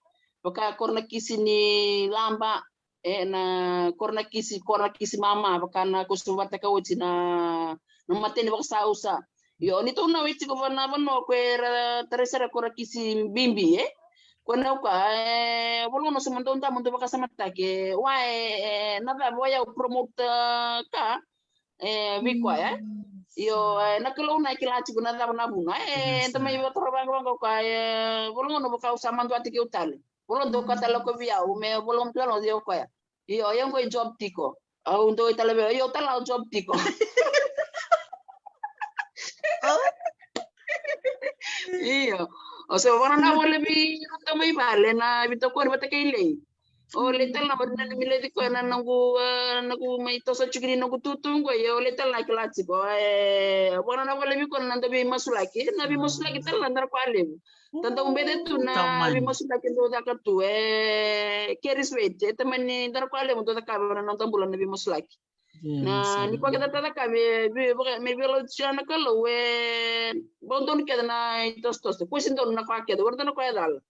Vaka koronakisi ni laba, e, na koronakisi, koronakisi mama, vaka na ko sa vakataka oti na, na mateni vakasausa. Io, ni tou na wai tiko vana vanua ko era tarai sara koronakisi bibi, e. Ko na uka, e, vula gauna sa ma dou damu dou vakasamataki, e, wa, e, e, na cava o yau promote, e, ka, e, vei koya, e. Io, e, na Kalou na kila tiko na cava na vuna, e, eda mai vakarau vaqavaqo koya, e, vula gauna vaka au sa madua tiko au tale. Vula dou ka tale ko vei au, me vula gauna tu yalo, io koya. Io, io qo e job tiko. Au dou e tale vei, io tale au job tiko. Io. O se vana na vale vei, ratou mai vale, na veitokoni vata kei Lei. O Lei tale na vale na mi leci koya na noqu, e, noqu mai toso tiko ni noqu tutu qo, io Lei tale na kila tiko. E, vana na vale vei koya na noda veimasulaki, na veimasulaki tale na dara koya levu. Tada ubete tu na veimasulaki dou caka tu, e, carries weight, e tamani dara koya levu dou cakava na noda bula na veimasulaki. Na, ni koya keda ta cakava, me, me, me veilautisia na Kalou, e, bau donu keda na itosotoso, ko se donu na koya keda, warda na koya cala.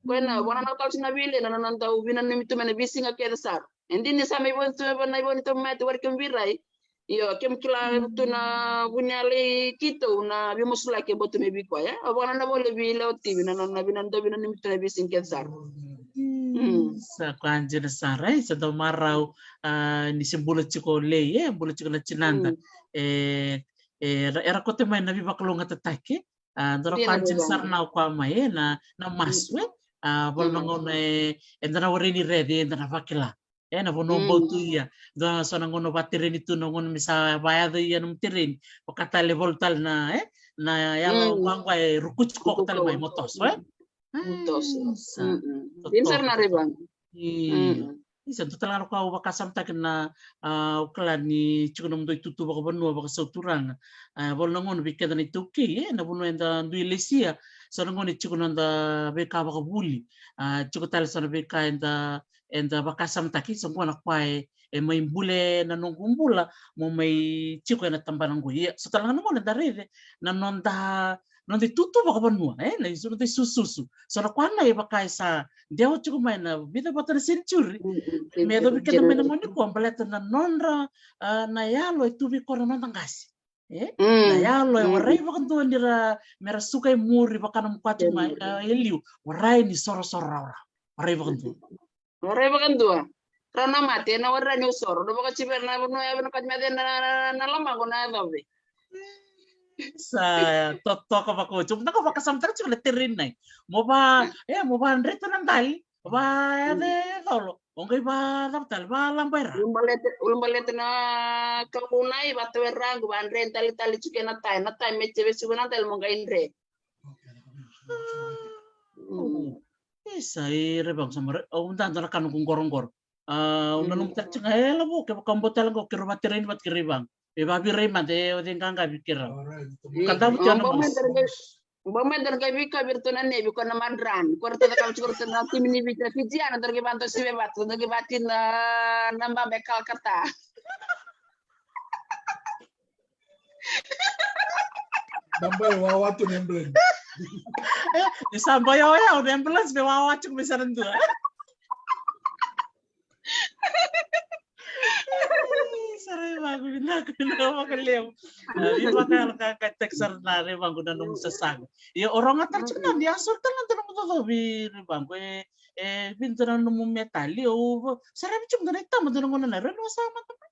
Koya na, vana na tau si na vile, na, na, na dau vinanumi tu mai na veisiga kece sara. E dina ni sa mai voni tu, na ivoni tu mai tu wari kemu virai. Io, kemu kila tu na vunialei kitou na veimasulaki e bau tu mai vei koya. Au vakanananu vale vei Lewa Tivi na nona vinadau vinanumi tu na veisiga kece sara. Sa koya dina sara, e, sa dau marau, a, ni se bula tiko Lei, e, bula tiko na tinada. E, e, era, era kote mai na veivakalougatataki, e. A, dua na koya dina sara na o koya mai, e, na, na masu, e. A, vula na gauna, e, eda na warai ni raici, eda na vakila. E, na vanua bau tu ia. Dua so na gauna vatereni tu, na gauna me sa vayaco ia na tereni. Vaka tale volo tale na, e, na yalo vaqwa e rukuti koko tale mai mo toso, e. Mo toso. Sa, dina sara na raivaqa. Io. Isa, dua tale ga na ka au vakasamataka na, a, au kila ni tiko nomudou itutu vakavanua, vakasauturaga. A, volo na gauna vei keda na iTaukei, e, na vanua eda dui lesia. So na gauna e tiko na noda veika vakavuli. A, tiko tale so na veika eda, eda vakasamataki, so qo na koya e, e mai bule na noqu bula, mo mai tiko ena tabana qo. Ia, so tale ga na gauna eda raica na noda noda itutu vakavanua, e, na isu noda isususu. So na kua na i vaka e sa dewa tiko mai na vica vata na century. Me yacovi keda mai na gauna nikua baleta na nodra, a, na yalo e tu vei kora na noda qase. E? Na yalo e warai vakadua ni ra, me ra suka i muri vaka na mukua tiko mai, a, e liu. Warai ni sorosoro raurau. Warai vakadua. Warai vakadua. Rau na mate, na warai ni usoro. Na vakativera na vanua ya, na kati mate na, na, na, na lomaqu na yacove. Sa totoka vakaoti. Au vinaka vakasamataka tiko na tereni nai. Mo va, e, mo va dreta na dali. Va yace colo. O qai va cava tale, va laba era. Ulubaleta, ulubaleta na kau nai, va tau era qu, va dre dali tale tiko na tai. Na tai me teve suka na dali mo qai dre. Isa, e revaqu sa mare, au dada na kanu ku qorogoro. A, au nanuma tale tiko ga e lavo, kevaka bau tale qo, keirau vatereni vata kei revaqu. E vavirai mada, e o cei qaqavi keirau. Ka davu tiko na masa. Bau mai dara qai veika vei iratou na nevi, ko na madran. Ko iratou cakava tiko iratou na timi ni Viti na Fijiana, dara qai vadosivi vata, dara qai vati na, na baba e Calcutta. Dabai wawa tu na ambulance. E, ni sa bai oya, o na ambulance me wawa tiko me sa na dua. Sa raivaku vinaka, vinaka vakalevu. A, vinaka, vinaka, vinaka, thanks sara na raivaku na nomu sasaga. Ia o roga tale tiko na ni a sori tale na nomu cocovi raivaku. E, e, vinaka na nomu metali. O, sa raivi tiko na itama na gauna na raivaku sa mata mai.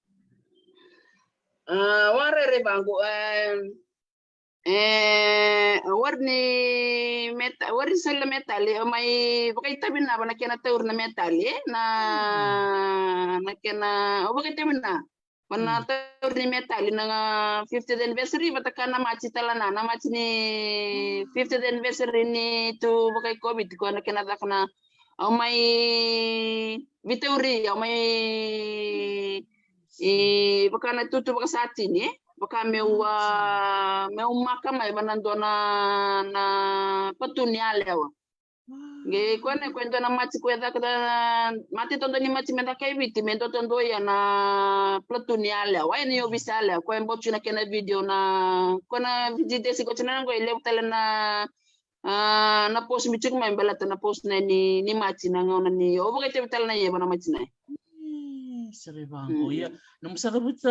A, warai raivaku, e, E, wari ni meta, wari ni soli na metali, au mai vakaitavi na va na kena tauri na metali, e, na, na kena, au vakaitavi na va na tauri ni metali, na fiftieth anniversary, vata ka na Maji tale na, na Maji ni fiftieth anniversary ni tu vakai COVID, ko na kena caka na, au mai vitauri, au mai e, vaka na tutu vakasatini, e? Vaka meu, a, meu maka mai va na dua na, na patuni yalewa. Qai koya na, koya dua na Maji koya caka na, mate todo ni Maji me caka e Viti, me dua todo ia na platoon yalewa, e, ni ovisa yalewa, koya bau tiko na kena video na, koya na Viti desi ko tiko na qo, e levu tale na A, na post mi tiko mai baleta na post na ni, ni Maji na gauna ni, o vakaitavi tale na ia va na Maji na. E, sa raivaku. Ia, nomu sa cavuti,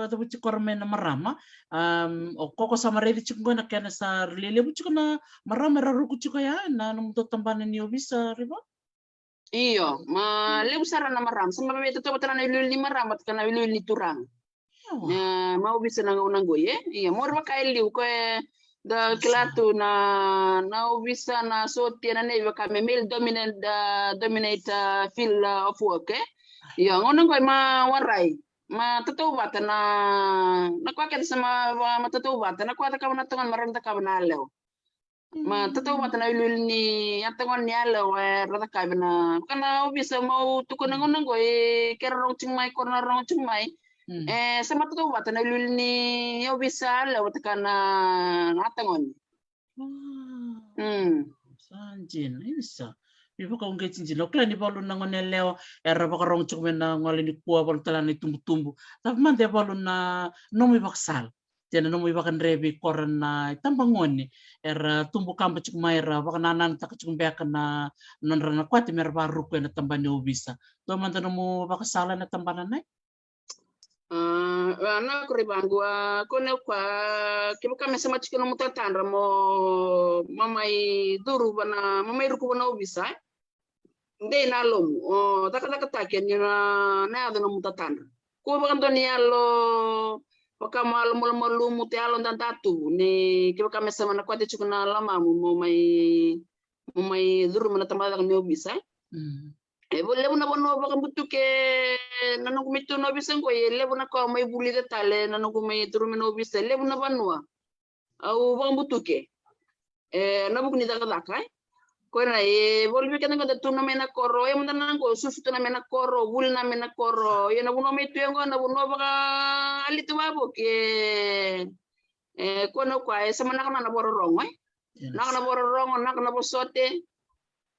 cavuti kora mai na marama. Am, o koko sa maraici tiko qo na kena sa lelevu tiko na marama era ruku tiko ya, na nomu dau tabana ni ovisa, raivaku? Io, ma levu sara na marama. Sa ma me tautauvata na iuliuli ni marama, taka na iuliuli ni turaga. Io. E, ma ovisa na gauna qo, e? Io, mori vaka e liu, ko e da kila tu na, na ovisa na sotia na nevi vaka me male dominant, da dominate, a, field, a, of work, e? Io, gauna qo e ma warai. Ma tautauvata na, na koya kece sa ma, ma tautauvata, na koya cakava na togona, ma rawa ni cakava na yalewa. Ma tautauvata na iuliuli ni yatagone ni yalewa era cakava na, vaka na ovisa mau tukuna gauna qo, e, ke ra rogo tiko mai, ko ra na rogo tiko mai. E, sa ma tautauvata na iuliuli ni ovisa yalewa vata ka na, na yatagone. Sa dina, isa. Ni vakauqeti dina. O kila ni valu na gone yalewa era vakarogo tiko mai na gole nikua, valu tale na itubutubu. Cava mada e valu na nomu ivakasala? Tea na nomu ivakadre vei kora na itabagone era tubu kaba tiko mai, era vakanananutaka tiko beka na nodra na kwati me ra varuku ena tabana ni ovisa. Dua mada nomu vakasala ena tabana nai? A, a, na kuri vaqu, a, kone kwa, kevaka me sema tiko nomu tatadra mo, mo mai curu va na, mo mai ruku va na ovisa, e? Dei na yalomu, o cakacakataki ni na, na yaco nomu tatadra. Kua vakadua ni yalo, vaka mo yalo malumalumu, te yalo dadatuvu, ni kevaka me sema na kwati tiko na lomamu mo mai, mo mai curuma na tabacakacaka ni ovisa, e? E vo levu na vanua vakabutuke na noqu mai tu na ovisa qo, e levu na ka au mai vulica tale na noqu mai curuma na ovisa, e levu na vanua. Au vakabutuke. E, na vuku ni cakacaka, e. Koya na, e, voli vei keda qo da tu na mai na koro, e, mada na qo, susu tu na mai na koro, vuli na mai na koro, e, na vanua mai tu e qo, na vanua vakaali tu vavoki, e, e, koya na koya, e, sa manaka na, na vakarorogo, e. Naka na vakarorogo, naka na vosote,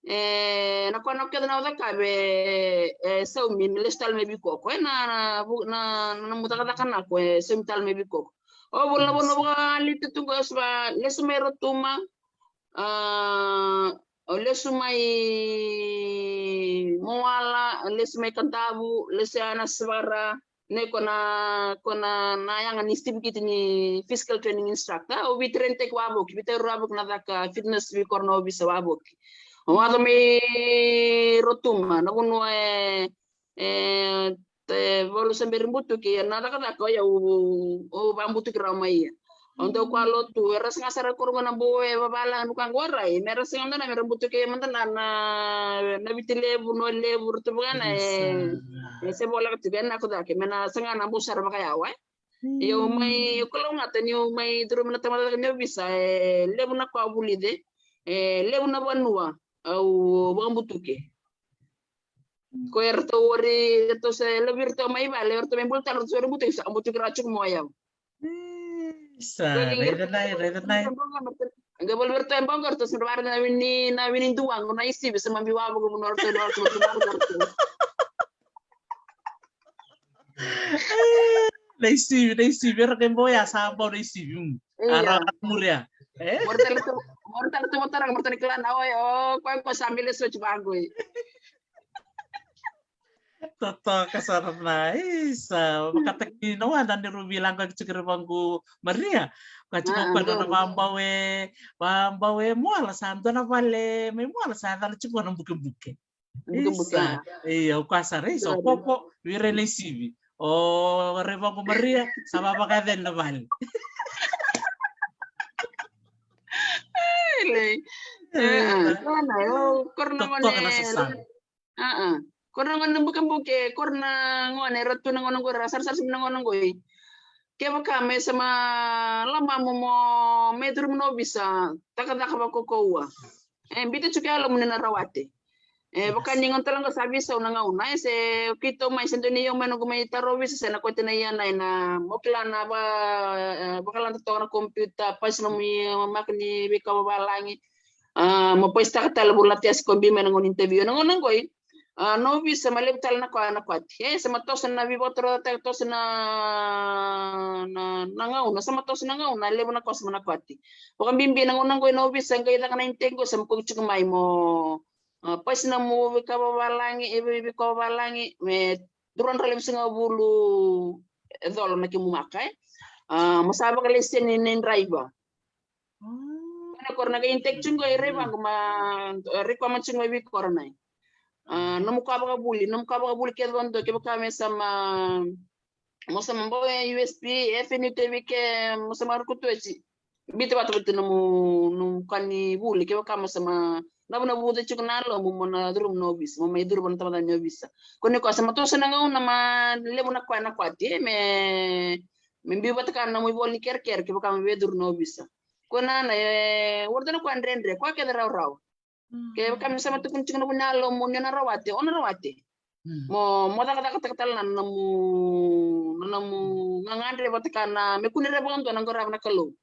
e, na koya na keda na cakava, e, saumi, me lesu tale mai vei koko, e, na, na, na, na nomu cakacaka na ko, e, saumi tale mai vei koko. O vula vula vaka lite tu qo sa lesu mai Rotuma. A, o lesu mai Moala, o lesu mai Kadavu, lesu ya na Savara. Ne ko na, ko na, na yaga ni certificate ni physical training instructor. O vi train teki wavoki, vi train wavoki na caka fitness vi koro na ovisa wavoki. O waco mai Rotuma, na vanua e, e, te volu sa beri butuki, na cakacaka o yau, o vabutuki rawa mai ia. O dau kua lotu, era sega sara koro na bou e vavala nu ka qo rai, me ra sega dana, me ra butuki mada na, na, na Viti Levu, no Levu, ratou vaka na, e, e se voleka tiko, e na ko cake, me na sega na bou sara vaka yau, e. Io mai, ko lau gata, niu mai curu mai na tamata ni ovisa, e, levu na kua vulice, e, levu na vanua, au vakabutuki. Ko eratou ori, eratou se levu eratou mai vale, eratou mai bula tale, eratou se ori butuki, sa butuki ra tiko mo yau. Sa, raica nai, raica nai. Qai voli eratou e bau qo, eratou se vara na vini, na vini duagu, na isivi, se mabi wavoki, mo eratou, eratou, eratou, eratou. Na isivi, na isivi, era qai bau ya sa bau na isivi, um. Ia. Ara muria. E? Mora tale tu, mora tale tu, mora tale, mora tale kila na, oi, o, koya ko sa bile soti vaqo, e. Totoka sara na, isa, vakataki na wada ni ruvi laqo ki tiko ri vaqo Maria. Ka tiko ko na vabau e, vabau e Moala sa dua na vale, mai Moala sa dua na tiko na bukebuke. Bukebuke. Isa, ia, au ka sara, isa, o popo, vira na isivi. O ri vaqo Maria, sa vavakaceni na vale. Ai, lei. Ia, koro na gone. Totoka na sasana. Aa. Koro na gone na bukebuke, koro na gone, era tu na gone qo, era sarasara sara na gone qo. Kevaka me sa ma lomamu mo me curu mai na ovisa, cakacaka vakaukauwa. E, biuta tiko e yalomu ni na rawati. E, vaka ni gauna tale ga sa veisau na gauna, e, se keitou mai, se dua ni io mai noqu mai taro ovisa, se na kote na ia na, ena mo kila na va, e, vakalada toka na computer, pasi nomu i, maka ni veika vavalagi. A, mo paisitaka tale vula na tesi ko biu mai na gauna ni interview. Na gauna qoi, a, na ovisa ma levu tale na koya na kwati. E, sa ma toso na veivakatorocaketaki, toso na, na, na gauna, sa ma toso na gauna, levu na koya sa ma na kwati. Vakabibi na gauna qoi na ovisa qai caka na intake qo sa ma koki tiko mai mo, a, pasi nomu veika vavalagi, e, vei, veika vavalagi, me dua na drau levu sagavulu e colo na kemu maka, e. A, mo sa vakalaiseni ni draiva. Kena koro na qai intake tiko qo i Raivaqa ma, e, requirement tiko qo i veikoro na. A, nomu ka vakavuli, nomu ka vakavuli kece vakadua, kevaka me sa ma, mo sa ma bau e U S P, F N U T V K, mo sa ma rukutu oti. Biuta vata vata nomu, nomu ka ni vuli, kevaka mo sa ma, na vuna vuce tiko na yalomu mo na curu mai na ovisa, mo mai curu vua na tamata ni ovisa. Ko ni koya sa ma toso na gauna ma levu na koya na kwati, e, me, me biu vata ka na nomu ivola ni kerekere, kevaka me via curu na ovisa. Ko na na, e, ori tale na koya dredre, koya kece rawarawa. Kevaka me sa ma tukuni tiko na vuna yalomu ni o na rawati, o na rawati. Mo, mo cakacakataka tale na nomu, na nomu gagadre vata ka na, me kune rawa vakadua na qarava na Kalou.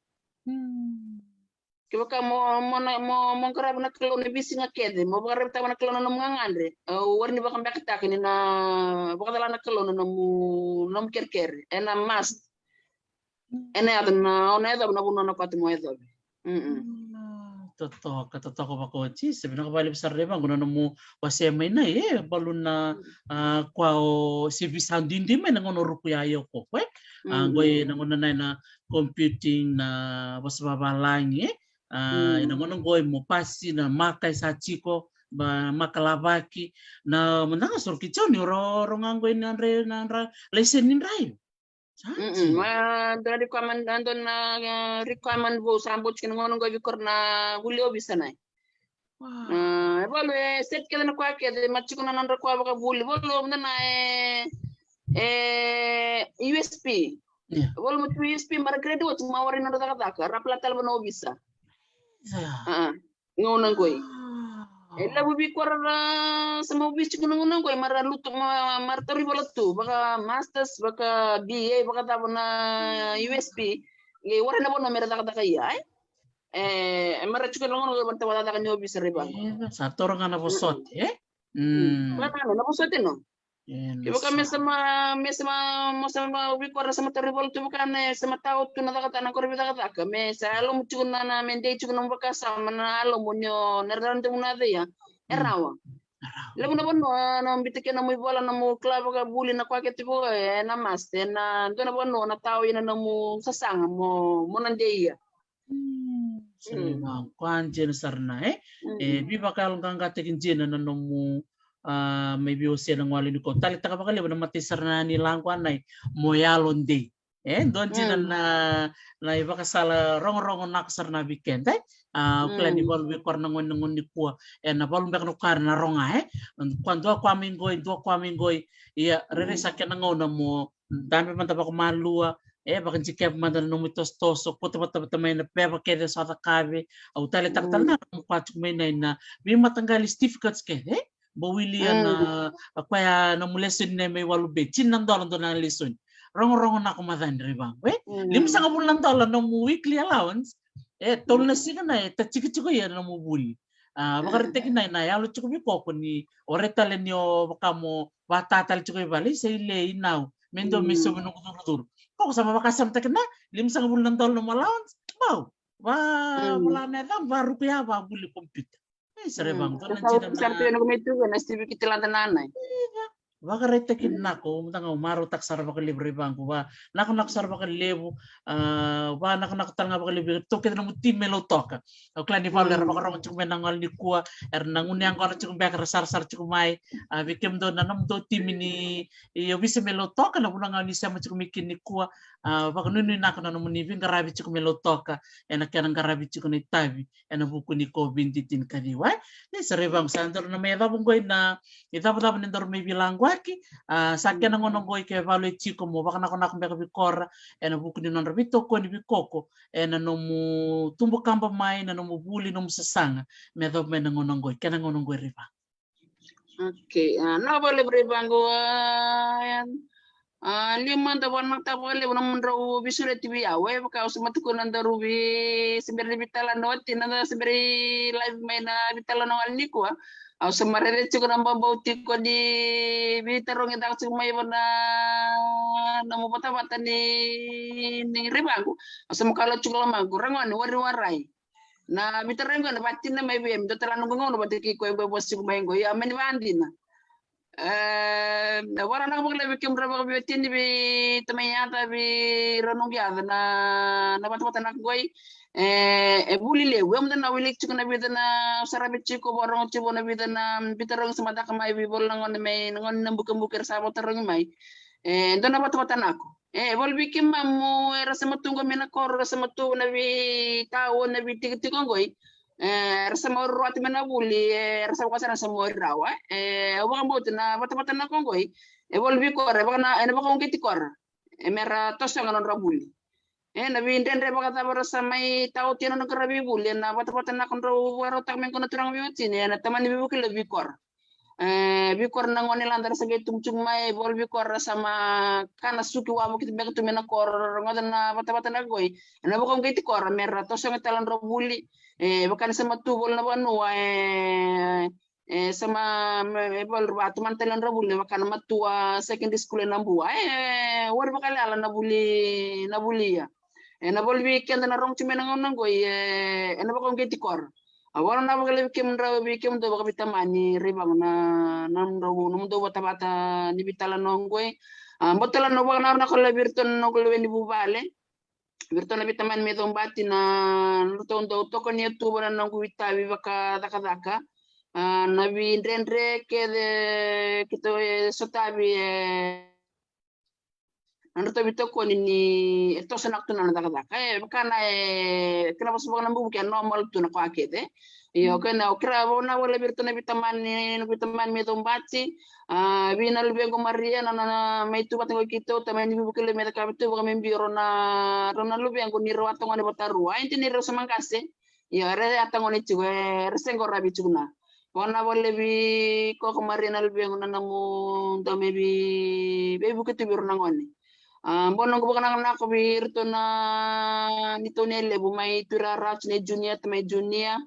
Kevaka mo, mo na, mo, mo qarava na Kalou na veisiga kece, mo vakararavitaka na Kalou na nomu gagadre. Au warai ni vakabekataka ni na vakacala na Kalou na nomu, nomu kerekere. Ena must. Ena yaco na, o na yacova na vanua na kwati mo yacovi. Mm-mm. Totoka, totoka vakaoti, se vinaka vakalevu sara Raivaqa na nomu wasea mai na, e, baluna, a, koya o se veisau duidui mai na gauna o ruku ya i o koko, e. A, qoi na gauna na, na computing, na vosa vavalagi, e. A, ena gauna qoi mo pasi na maka e sa tiko, ba, maka lavaki, na, mada ga soro ki tiko ni oro, oro ga qoi na dra, na dra, laiseni ni draiva. Mm-mm. Ma dua na requirement, dua na, e, requirement vou sa bau tiko na gauna qo vei kora na vuli ovisa na. A, e volu e set kece na koya kece, ma tiko na nodra koya vakavuli. Volu mada na, e, e, U S P. Volu ma tiko U S P, ma ra graduate, ma warai nodra cakacaka, ra apply tale vua na ovisa. A. Gauna qoi. E levu vei kora ra sa ma ovisa tiko na gauna qoi, ma ra lutu, ma, ma ra tauri vola tu, vaka masters, vaka B A, vakacava na U S P. Qai warai na vanua me ra cakacaka ia, e? E, ma ra tiko na gauna qoi vata vakacakacaka ni ovisa Raivaqa. Sa toro ga na vosoti, e? Vaka na vosoti no. Kevaka me sa ma, me sa ma, mo sa ma vei koya na sa ma tauri valu tu vaka na, sa ma tau tu na cakacaka, na koro vei cakacaka, me sa yalomu tiko na, na me dei tiko na nomu vakasama, na yalomu ni o na rara demu na ceia. E rawa. Levu na vanua na biuta kina nomu ivola, nomu kila vakavuli, na koya kece tiko e na master, na dua na vanua na tau ina nomu sasaga mo, mo na dei ia. Sa rairai vaqo, koya dina sara na, e? E veivakayaloqaqataki dina na nomu, a, mai veiwasei na gole nikua. Taleitaka vakalevu na imatai sara na ni laqu a nai mo yalodei. E dua dina na, na ivakasala rogorogo nako sara na weekend, e? A, au kila ni valu vei koya na gone, na gone nikua, e na valu beka na koya era na roga, e? Koya dua koya mai qoi, dua koya mai qoi. Ia, rairai sa kena gauna mo dabe mada vakamalua, e, vakadikevi mada na nomu itosotoso, kauta vata, vata mai na peva kece sa cakava. Au taleitaka tale ga na nomu koya tiko mai na, na veimataqali certificates kece, e? Bau wili ia na, a, koya nomu lesoni na mai walu beti, tini na dola dua na lesoni. Rogorogo nako macani, rairai vaqo, e? Limasagavulu na dola nomu weekly allowance. E tolu na siga na e tatikitiko ia na nomu vuli. A, vakaraitaki na, na yalo tiko vei koya ni o rai tale ni o vaka mo vata tale tiko i vale, se i le i nau me dua me sovi noqu curucuru. Koya sa ma vakasamataki na limasagavulu na dola nomu allowance. Bau va, vola na yacaqu, varuku ya, vavuli computer. E sa rairai vaqo, dua na dina na. Sa rairai vaqo, na Steve Kitilada na nai. Vakaraitaki nako, mada ga au marautaka sara vakalevu, rairai vaqo, va nakonako sara vakalevu. A, va nakonako tale ga vakalevu vei iratou kece na nomu timi mai Lautoka. Au kila ni valu era vakarogo tiko mai na gole nikua, era na gunu yaqona tiko beka, era sarasara tiko mai. A, vei kemudou na nomudou timi ni, i ovisa mai Lautoka, na vanua ga ni sema tiko mai kina nikua. A, vakanuinui nako na nomuni veiqaravi tiko mai Lautoka, e na kena qaravi tiko na itavi e na vuku ni COVID tinikaciwa, e? Ni sa rairai vaqo, sa daru na mai yacova qoi na icavacava ni daru mai veilaquaki. A, sa kena gauna qoi ke valu e tiko mo vakanakonako beka vei kora e na vuku ni nodra veitokoni vei koko e na nomu tubu kaba mai, na nomu vuli, nomu sasaga me yacova mai na gauna qoi, kena gauna qoi, rairai vaqo. Okay, a, na vakalevu, rairai vaqo, a, a, liu mada, vakanuinui vakalevu na nomudrau veisureti vei au, e, vaka au sa ma tukuna, daru vei, se bera ni veitalanoa oti, na da se bera ni live mai na veitalanoa nikua. Au sa ma raica tiko na babau tiko ni veitarogi caka tiko mai vua na nomu vatavata ni, ni rairai vaqo. Au sa ma kalougata tiko lomaqu, ragone, wariwarai. Na veitarogi qo na vatina mai vei au, me dua tale na noqu gauna vata kei koya qo e vosa tiko mai qo, ia mani vadina. E, na vakanananu vakalevu vei kemudrau vakaveiwatini, vei tamai yaca, vei rau noqu yaca, na, na vatavata naka qoi. E, e vuli levu, e mada na wiliki tiko na vica na, saravi tiko, vakarogo tiko na vica na veitarogi sa mataka mai vei volo na gone mai na gone na bukabuka era sa vakatarogi mai. E dua na vatavata nako. E, e voli vei keimamu era sa matua qo mai na koro, era sa matua na veitau, na veitikotiko qoi. E, era sa maori rawati mai na vuli, e, era sa vakasana sa maori rawa. E, au vakabauta na vatavata nako qoi e voli vei kora, e vaka na, ena vakauqeti kora. E, mera tosoga na nodra vuli. E, na veidredre vakacava ra sa mai tau oti ena nodra veivuli, ena vatavata nako drau vakarautaka mai qo na turaga veiwatini, ena tamani veivuke levu vei kora. E, vei kora na gone lada ra sa qai tubu tiko mai, e voli vei kora ra sa ma kana suki wavokiti beka tu mai na koro, ra rogoca na vatavata na qoi. Ena vakauqeti kora mera tosoga tale na nodra vuli. E, vaka ni sa matua voli na vanua, e, e, sa ma, me, e voli ra tomana tale na nodra vuli, vaka na matua secondary school ena Bua. E, wari vakalailai na vuli, na vuli ia. E, na voli vei keda na rogo tiko mai na gauna qoi, e, ena vakauqeti kora. Au vakavinavinaka vakalevu vei kemudrau, vei kemudou vakaveitamani, rairai vaqo, na, na nomudrau, nomudou vatavata ni veitalanoa qoi. A, bau tale na vakavinavinaka vakalevu vei iratou na noqu lewe ni vuvale. Vei iratou na veitamani mai Caubati na, na nodratou dau tokonia tu vua na noqu itavi vakacakacaka. A, na veidredre kece keitou e sotavi, e, na nodratou veitokoni ni e toso naka tu na nona cakacaka. E, vaka na, e, kena vosa vaka na bubu ke normal tu na koya kece. Io, kena, au kila vakavinavinaka vakalevu vei iratou na veitamani, na veitamani mai Caubati. A, vei na luvequ Maria, na, na, na mai tu vata qo keitou, tamani veivuke levu mai Cakavetuva, vaka me biu rau na, rau na luvequ ni rau a tagone vata rua. Ai, dina ni rau sa ma qase. Io, era a tagone tiko, e, era se qaravi tiko na. Vakavinavinaka vakalevu vei koko Maria na luvequ na nomu dau mai vei, veivuke tu vei rau na gone. A, bau noqu vakanakonako vei iratou na neitou na levu mai Tuirara, tinai Junior, tamai Junior.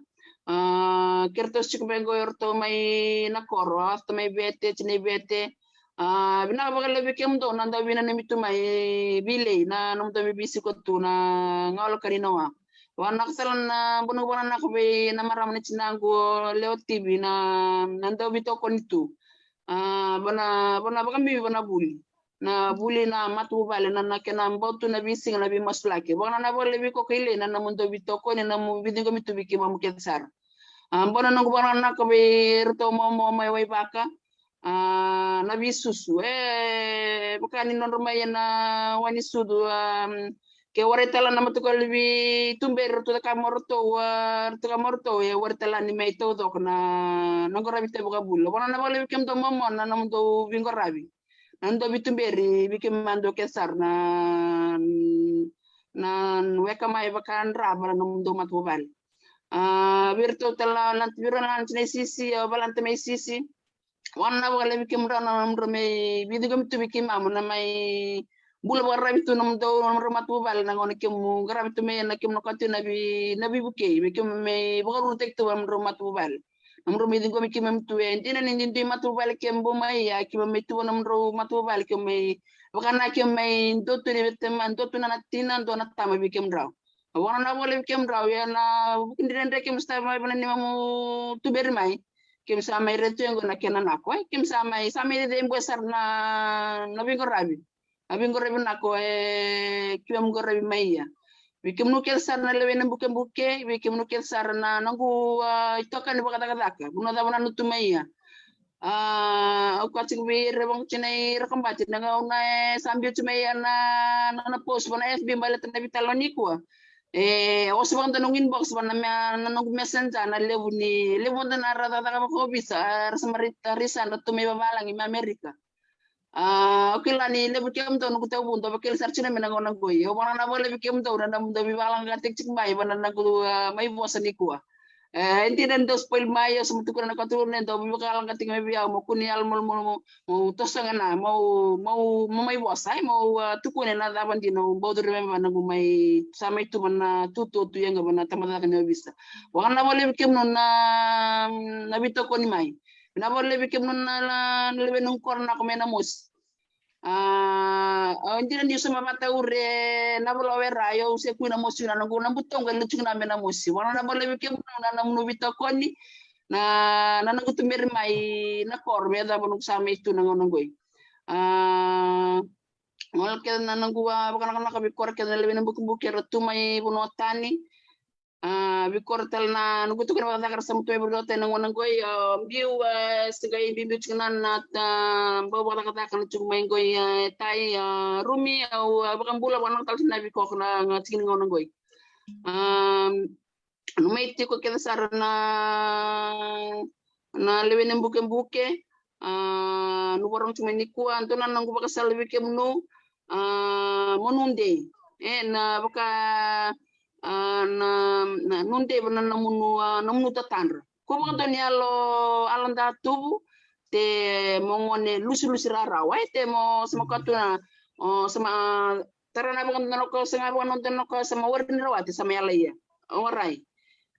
A, kei iratou tiko mai qo, iratou mai na koro, a, tamai Vete, tinai Vete. A, vinaka vakalevu vei kemudou na dau vinanumi tu mai, e, Vilei, na nomudou veisiko tu na gauna ka ni noa. Vakanaka sara na bau noqu vakananaka vei na marama ni tinaqu o Leo Tivi na, na dau veitokoni tu. A, vana, vana vakabibi vana vuli. Na vuli na matavuvale na, na kena bau tu na veisiga na veimasulaki. Vakananaka vakalevu vei Kokoilei na nomudou veitokoni, na nomu veiciqomi tu vei keimami kece sara. A, bau na noqu vakananaka vei iratou momo mai Waivaka. A, na veisusu. E, vaka ni nodra mai ena wai ni sucu, a, ke warai tale na mataqali veituberi ratou caka mai o ratou, a, ratou caka mai o ratou, e warai tale ni mai taucoko na, na qaravi taucoko vakavuli. Vakananaka vakalevu vei kemudou momo na nomudou veiqaravi. Na dau veituberi vei keimami dau kece sara na, na weka mai vakadrava na nomudou matavuvale. A, vei iratou tale na, vei ira na tinai Sisi, o Valanta mai Sisi. Vakananaka vakalevu vei kemudrau na nomudrau mai veiciqomi tu vei keimami na mai bula vakararavi tu nomudou, nomudrau matavuvale na gauna kemu qaravi tu mai na kemu na katu na vei, na veivukei, vei kemu mai vakarurutaki tu nomudrau matavuvale. Nomudrau mai ciqomi keimami tu e dina ni dui matavuvale kemu bau mai, ia keimami mai tu vua nomudrau matavuvale kemu mai vakana kemu mai dua tu ni vete ma dua tu na, na tina, dua na tama vei kemudrau. Au vakananaka vakalevu vei kemudrau, ia na vuku ni dredre kemu sa mai vana ni mamu tuberi mai. Kemu sa mai raica tu e qo na kena nako, e? Kemu sa mai, sa mai cecei bue sara na, na veiqaravi. A veiqaravi nako, e, keimami qaravi mai ia. Vei kemunu kece sara na lewe na bukebuke, vei kemunu kece sara na noqu, a, itokani vakacakacaka. Vanua cava na nutu mai ia. A, au kaya tiko vei ira vakatinai Rakobati, na gauna e sa biu tu mai ia na, na, na post vana F B baleta na veitalanoa nikua. E, oso vakadua noqu inbox vana me, na noqu messenger, na levu ni, levu vakadua na ra cakacaka vakaovisa, a, ra sa mai rai, rai sa ratou mai vavalagi mai Amerika. A, au kila ni levu kemudou noqu tauvudu, au vakila sara tiko na me na gauna qoi. Au vakananaka vakalevu vei kemudou na nomudou veivakalagakataki tiko mai vana noqu, a, mai vosa nikua. E, e dina ni dau spoil mai, au sa mai tukuna na katuku ni dau veivakalagakataki mai vei au, mo kua ni yalo malumalumu, mo toso ga na, mo, mo, mo mai vosa, e, mo, a, tukuna na cava dina, mo bau curu mai vana noqu mai, sa mai tu vana tutu tu ia ga vana tabacakacaka ni ovisa. Vakananaka vakalevu vei kemunu na, na veitokoni mai. Vinaka vakalevu vei kemunu na, na, na lewe noqu koro nako mai Namosi. A, au dina niu sa mai vataure na valowe ra, ia au se kui Namosi na noqu na butoqu e lutu tiko na me Namosi. Vakananaka vakalevu vei kemunu na, na nomunu veitokoni, na, na noqu tuberi mai na koro, me yacova noqu sa mai tu na gauna qoi. A, gole kece na noqu, a, vakanakanaka vei koro kece na lewe na bukebuke era tu mai vanua tani. A, vei koro tale na noqu tukuna vakacakacaka ra sa mai tu mai vanua tani na gauna qoi, a, biu, a, se qai biubiu tiko na, na, a, bau vakacakacaka na tiko mai qoi, a, e tai, a, Rumi, au, a, vakabula vakanaka tale tiko na vei koro na, na tiki ni gauna qoi. A, numei tiko kece sara na, na lewe na bukebuke, a, nu vakarorogo tiko mai nikua, dua na noqu vakasala vei kemunu, a, mo nudei. E, na vaka, a, na, na nudei vana nomunu, a, nomunu tatadra. Ko vakadua ni yalo, yalo datuvu, te mo gone lusilusi rarawa, e, te mo, sa mai katu na, o, sa mai, tara na vakadua na ka, sa ga vakadua na ka, sa mai warai ni rawati, sa mai yala ia. O warai.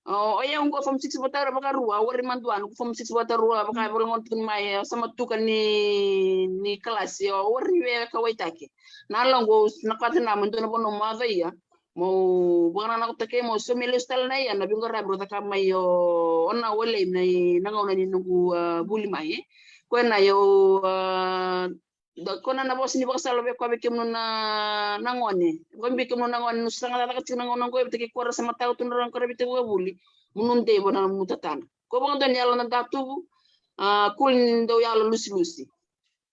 O, o yau qo form six vakatarua, vakarua, warai madua, noqu form six vakatarua, vaka, vakarogo tiko mai, sa mai tuka ni, ni kalasi, o warai vei kauwaitaki. Na yalo qo, na katu na, mo dua na vanua mo yaco ia. Mo vakananakotaki, mo saumi lesu tale na ia, na veiqaravi rau caka mai o, o na wale na, na gauna ni noqu, a, vuli mai, e. Koya na ia, a, Da, ko na, na vosa ni vakasala vei koya vei kemunu na, na gone. Ko vei kemunu na gone, nu sa cakacaka tiko na gauna qo, vata kei ko ra sa matau tu na rau qaravi tiko vakavuli. Mo nudei vana nomunu tatadra. Ko vakadua ni yalo na datuvu, a, kua ni dau yalo lusilusi.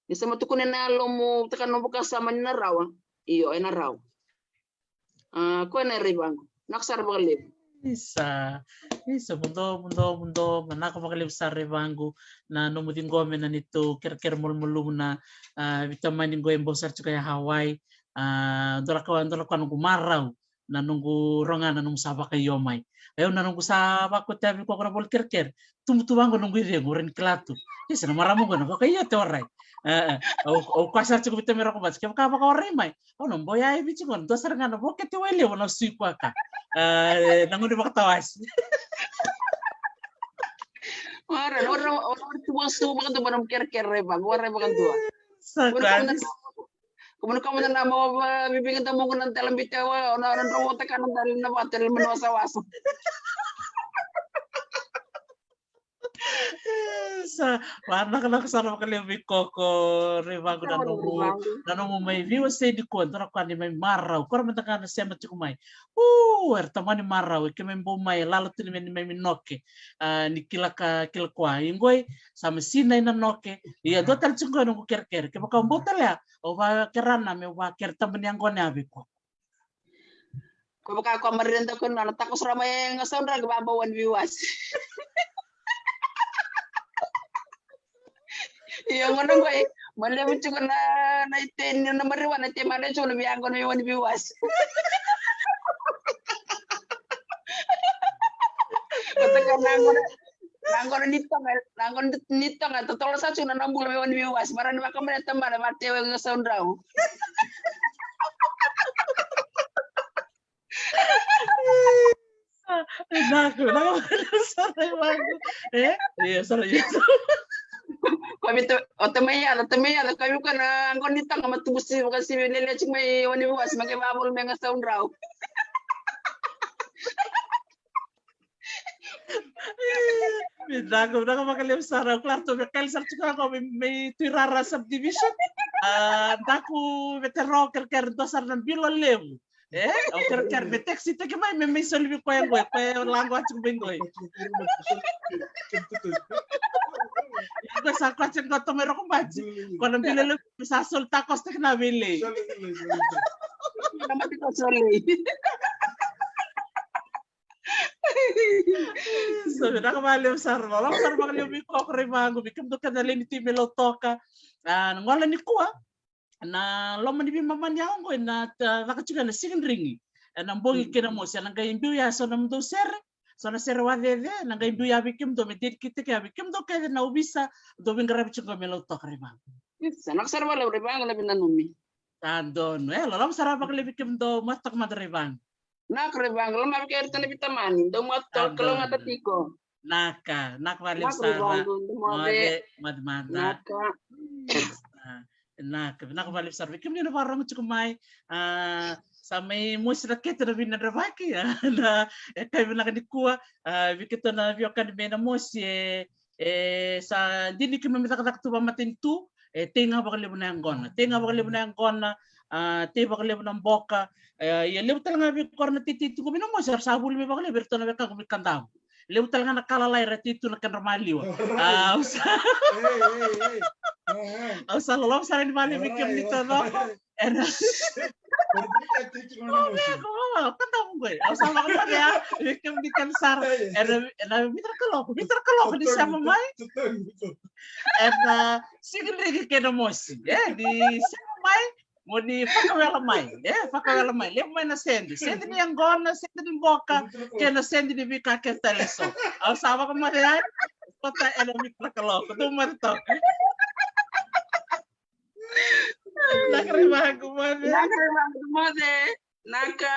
Ni sa mai tukuni na yalomu, taka nomu vakasama ni na rawa. Io, ena rawa. A, koya na rai vaqo. Naka sara vakalevu. Isa, isa, mudo, mudo, mudo, manaka vakalevu sara rai vaqo. Na nomu ciqomi na neitou kerekere malumalumu na, a, veitamani qo e bau sara tiko e Hawaii. A, dua na ka, dua na ka noqu marau. Na noqu rogo na nomu sa vakaio mai. Au na noqu sa vakaotia vei koya na voli kerekere. Tubu tu vaqo noqu icegu, au rawa ni kila tu. Isa, na marama qo na vakaio te warai. E, e, au, au kaya sara tiko vei tamai Rokobati, kevaka vakawarai mai. Au na boya e Viti qo, dua sara ga na vokete wai levu na sui koya ka. E, na gone vakatawase. Warai, warai, warai tu vasu vakadua vei na kerekere vaqo, warai vakadua. Sa kua ni. Kumuna kumuna na mo vivinga da mugu na dela bite wa na na dro wota kana dela na vata le manu wasawasa. Sa vanakanaka sara vakalevu vei koko Raivagu na nomu, na nomu mai viwa sedi kua dora kua ni mai marau kora mada ga na sema tiko mai. U era tamani marau e ke mai bau mai e lalo tini me ni mai minoke. A ni kila ka kila kua i goi sa masina ina noke. Ia dua tale tiko goi noqu kerekere kevaka o bau talea. Au vakera na meu vakera taba ni yaqona ya vei kua. Ko vaka ko marira dau ko nona tako sara mai ga saudra ga vabau wani viwasi. Io gona goi ma levu tiko na na iteni na mariwa na iteni male tiko na viago na wani viwasi. Kota ka na gona na gona ni toga na gona ni toga totolo sa tiko na na bula me wani viwasi mara ni vakamana tamana vatewe ga saudrau. Naku naku sara ivaku e e sara ia. Kovi o tamai yaca tamai yaca kovi ko na goni taga ma tubu sivi ka sivi lele tiko mai wani vuasi ma ke vavulu me ga saudrau. Vinaka vinaka vakalevu sara au kila ratou via kali sara tiko na ko me tui rara subdivision. A daku veterao kerekere dua sara na bilo levu. E au kerekere me text teki mai me me soli vi koya qoi koya lago ati qoi qoi. Qoi sa koya teki qoi tomai roko bati. Ko na bilo levu me sa soli takoso teki na vei lei. So vinaka vakalevu sara loloma sara vakalevu vei koko Raivagu vei kemudou kece na lei ni tui me lau toka. A na gola ni kua na loma ni veimama ni yago qoi na caka tiko na siga ni rigi. E na bogi kei na mosi e na qai biu ya so na mudou sere so na sere wacece na qai biu ya vei kemudou me dedicate teke ya vei kemudou kece na ovisa dou veiqaravi tiko qoi me lau toka Raivagu. Sa naka sara vakalevu Raivagu na vinanumi. Sa donu e loloma sara vakalevu vei kemudou moce toka mada Raivagu. Naka Raivagu lomavika ira tana vitamani dou moce toka kalougata tiko. Naka naka vakalevu sara. Moce moce mada. Naka vinaka vakalevu sara vei kemuni na vakarogo tiko mai. A sa mai mosi na kete na vina drevaki a na e kai vinaka ni kua. A vei keitou na viokani me na mosi e e sa dini keimami cakacaka tu vakamatanitu. E tei ga vakalevu na yaqona tei ga vakalevu na yaqona. A tei vakalevu na boka. Ia levu tale ga vei kora na teitei tu qo mai na mosi era sa vuli mai vakalevu eratou na wekaqu mai Kadavu. Levu tale ga na ka lalai era tei tu na kedra maliwa. A au sa au sa loloma sara ni vale vei kemuni taucoko. Ena Kadavu qoi au sa vakamoce ya vei kemuni kena sara. Ena ena mitra kaloko mitra kaloko ni sema mai. Ena siga ni rigi kei na mosi e ni sema mai. Mo ni fakawela mai e fakawela mai levu mai na sede sede ni yaqona sede ni boka kei na sede ni veika kece tale eso. Au sa vakamoce yani. Kota ena mitra kaloko dou moce toka. Naka Raivagu moce. Naka Raivagu moce. Naka.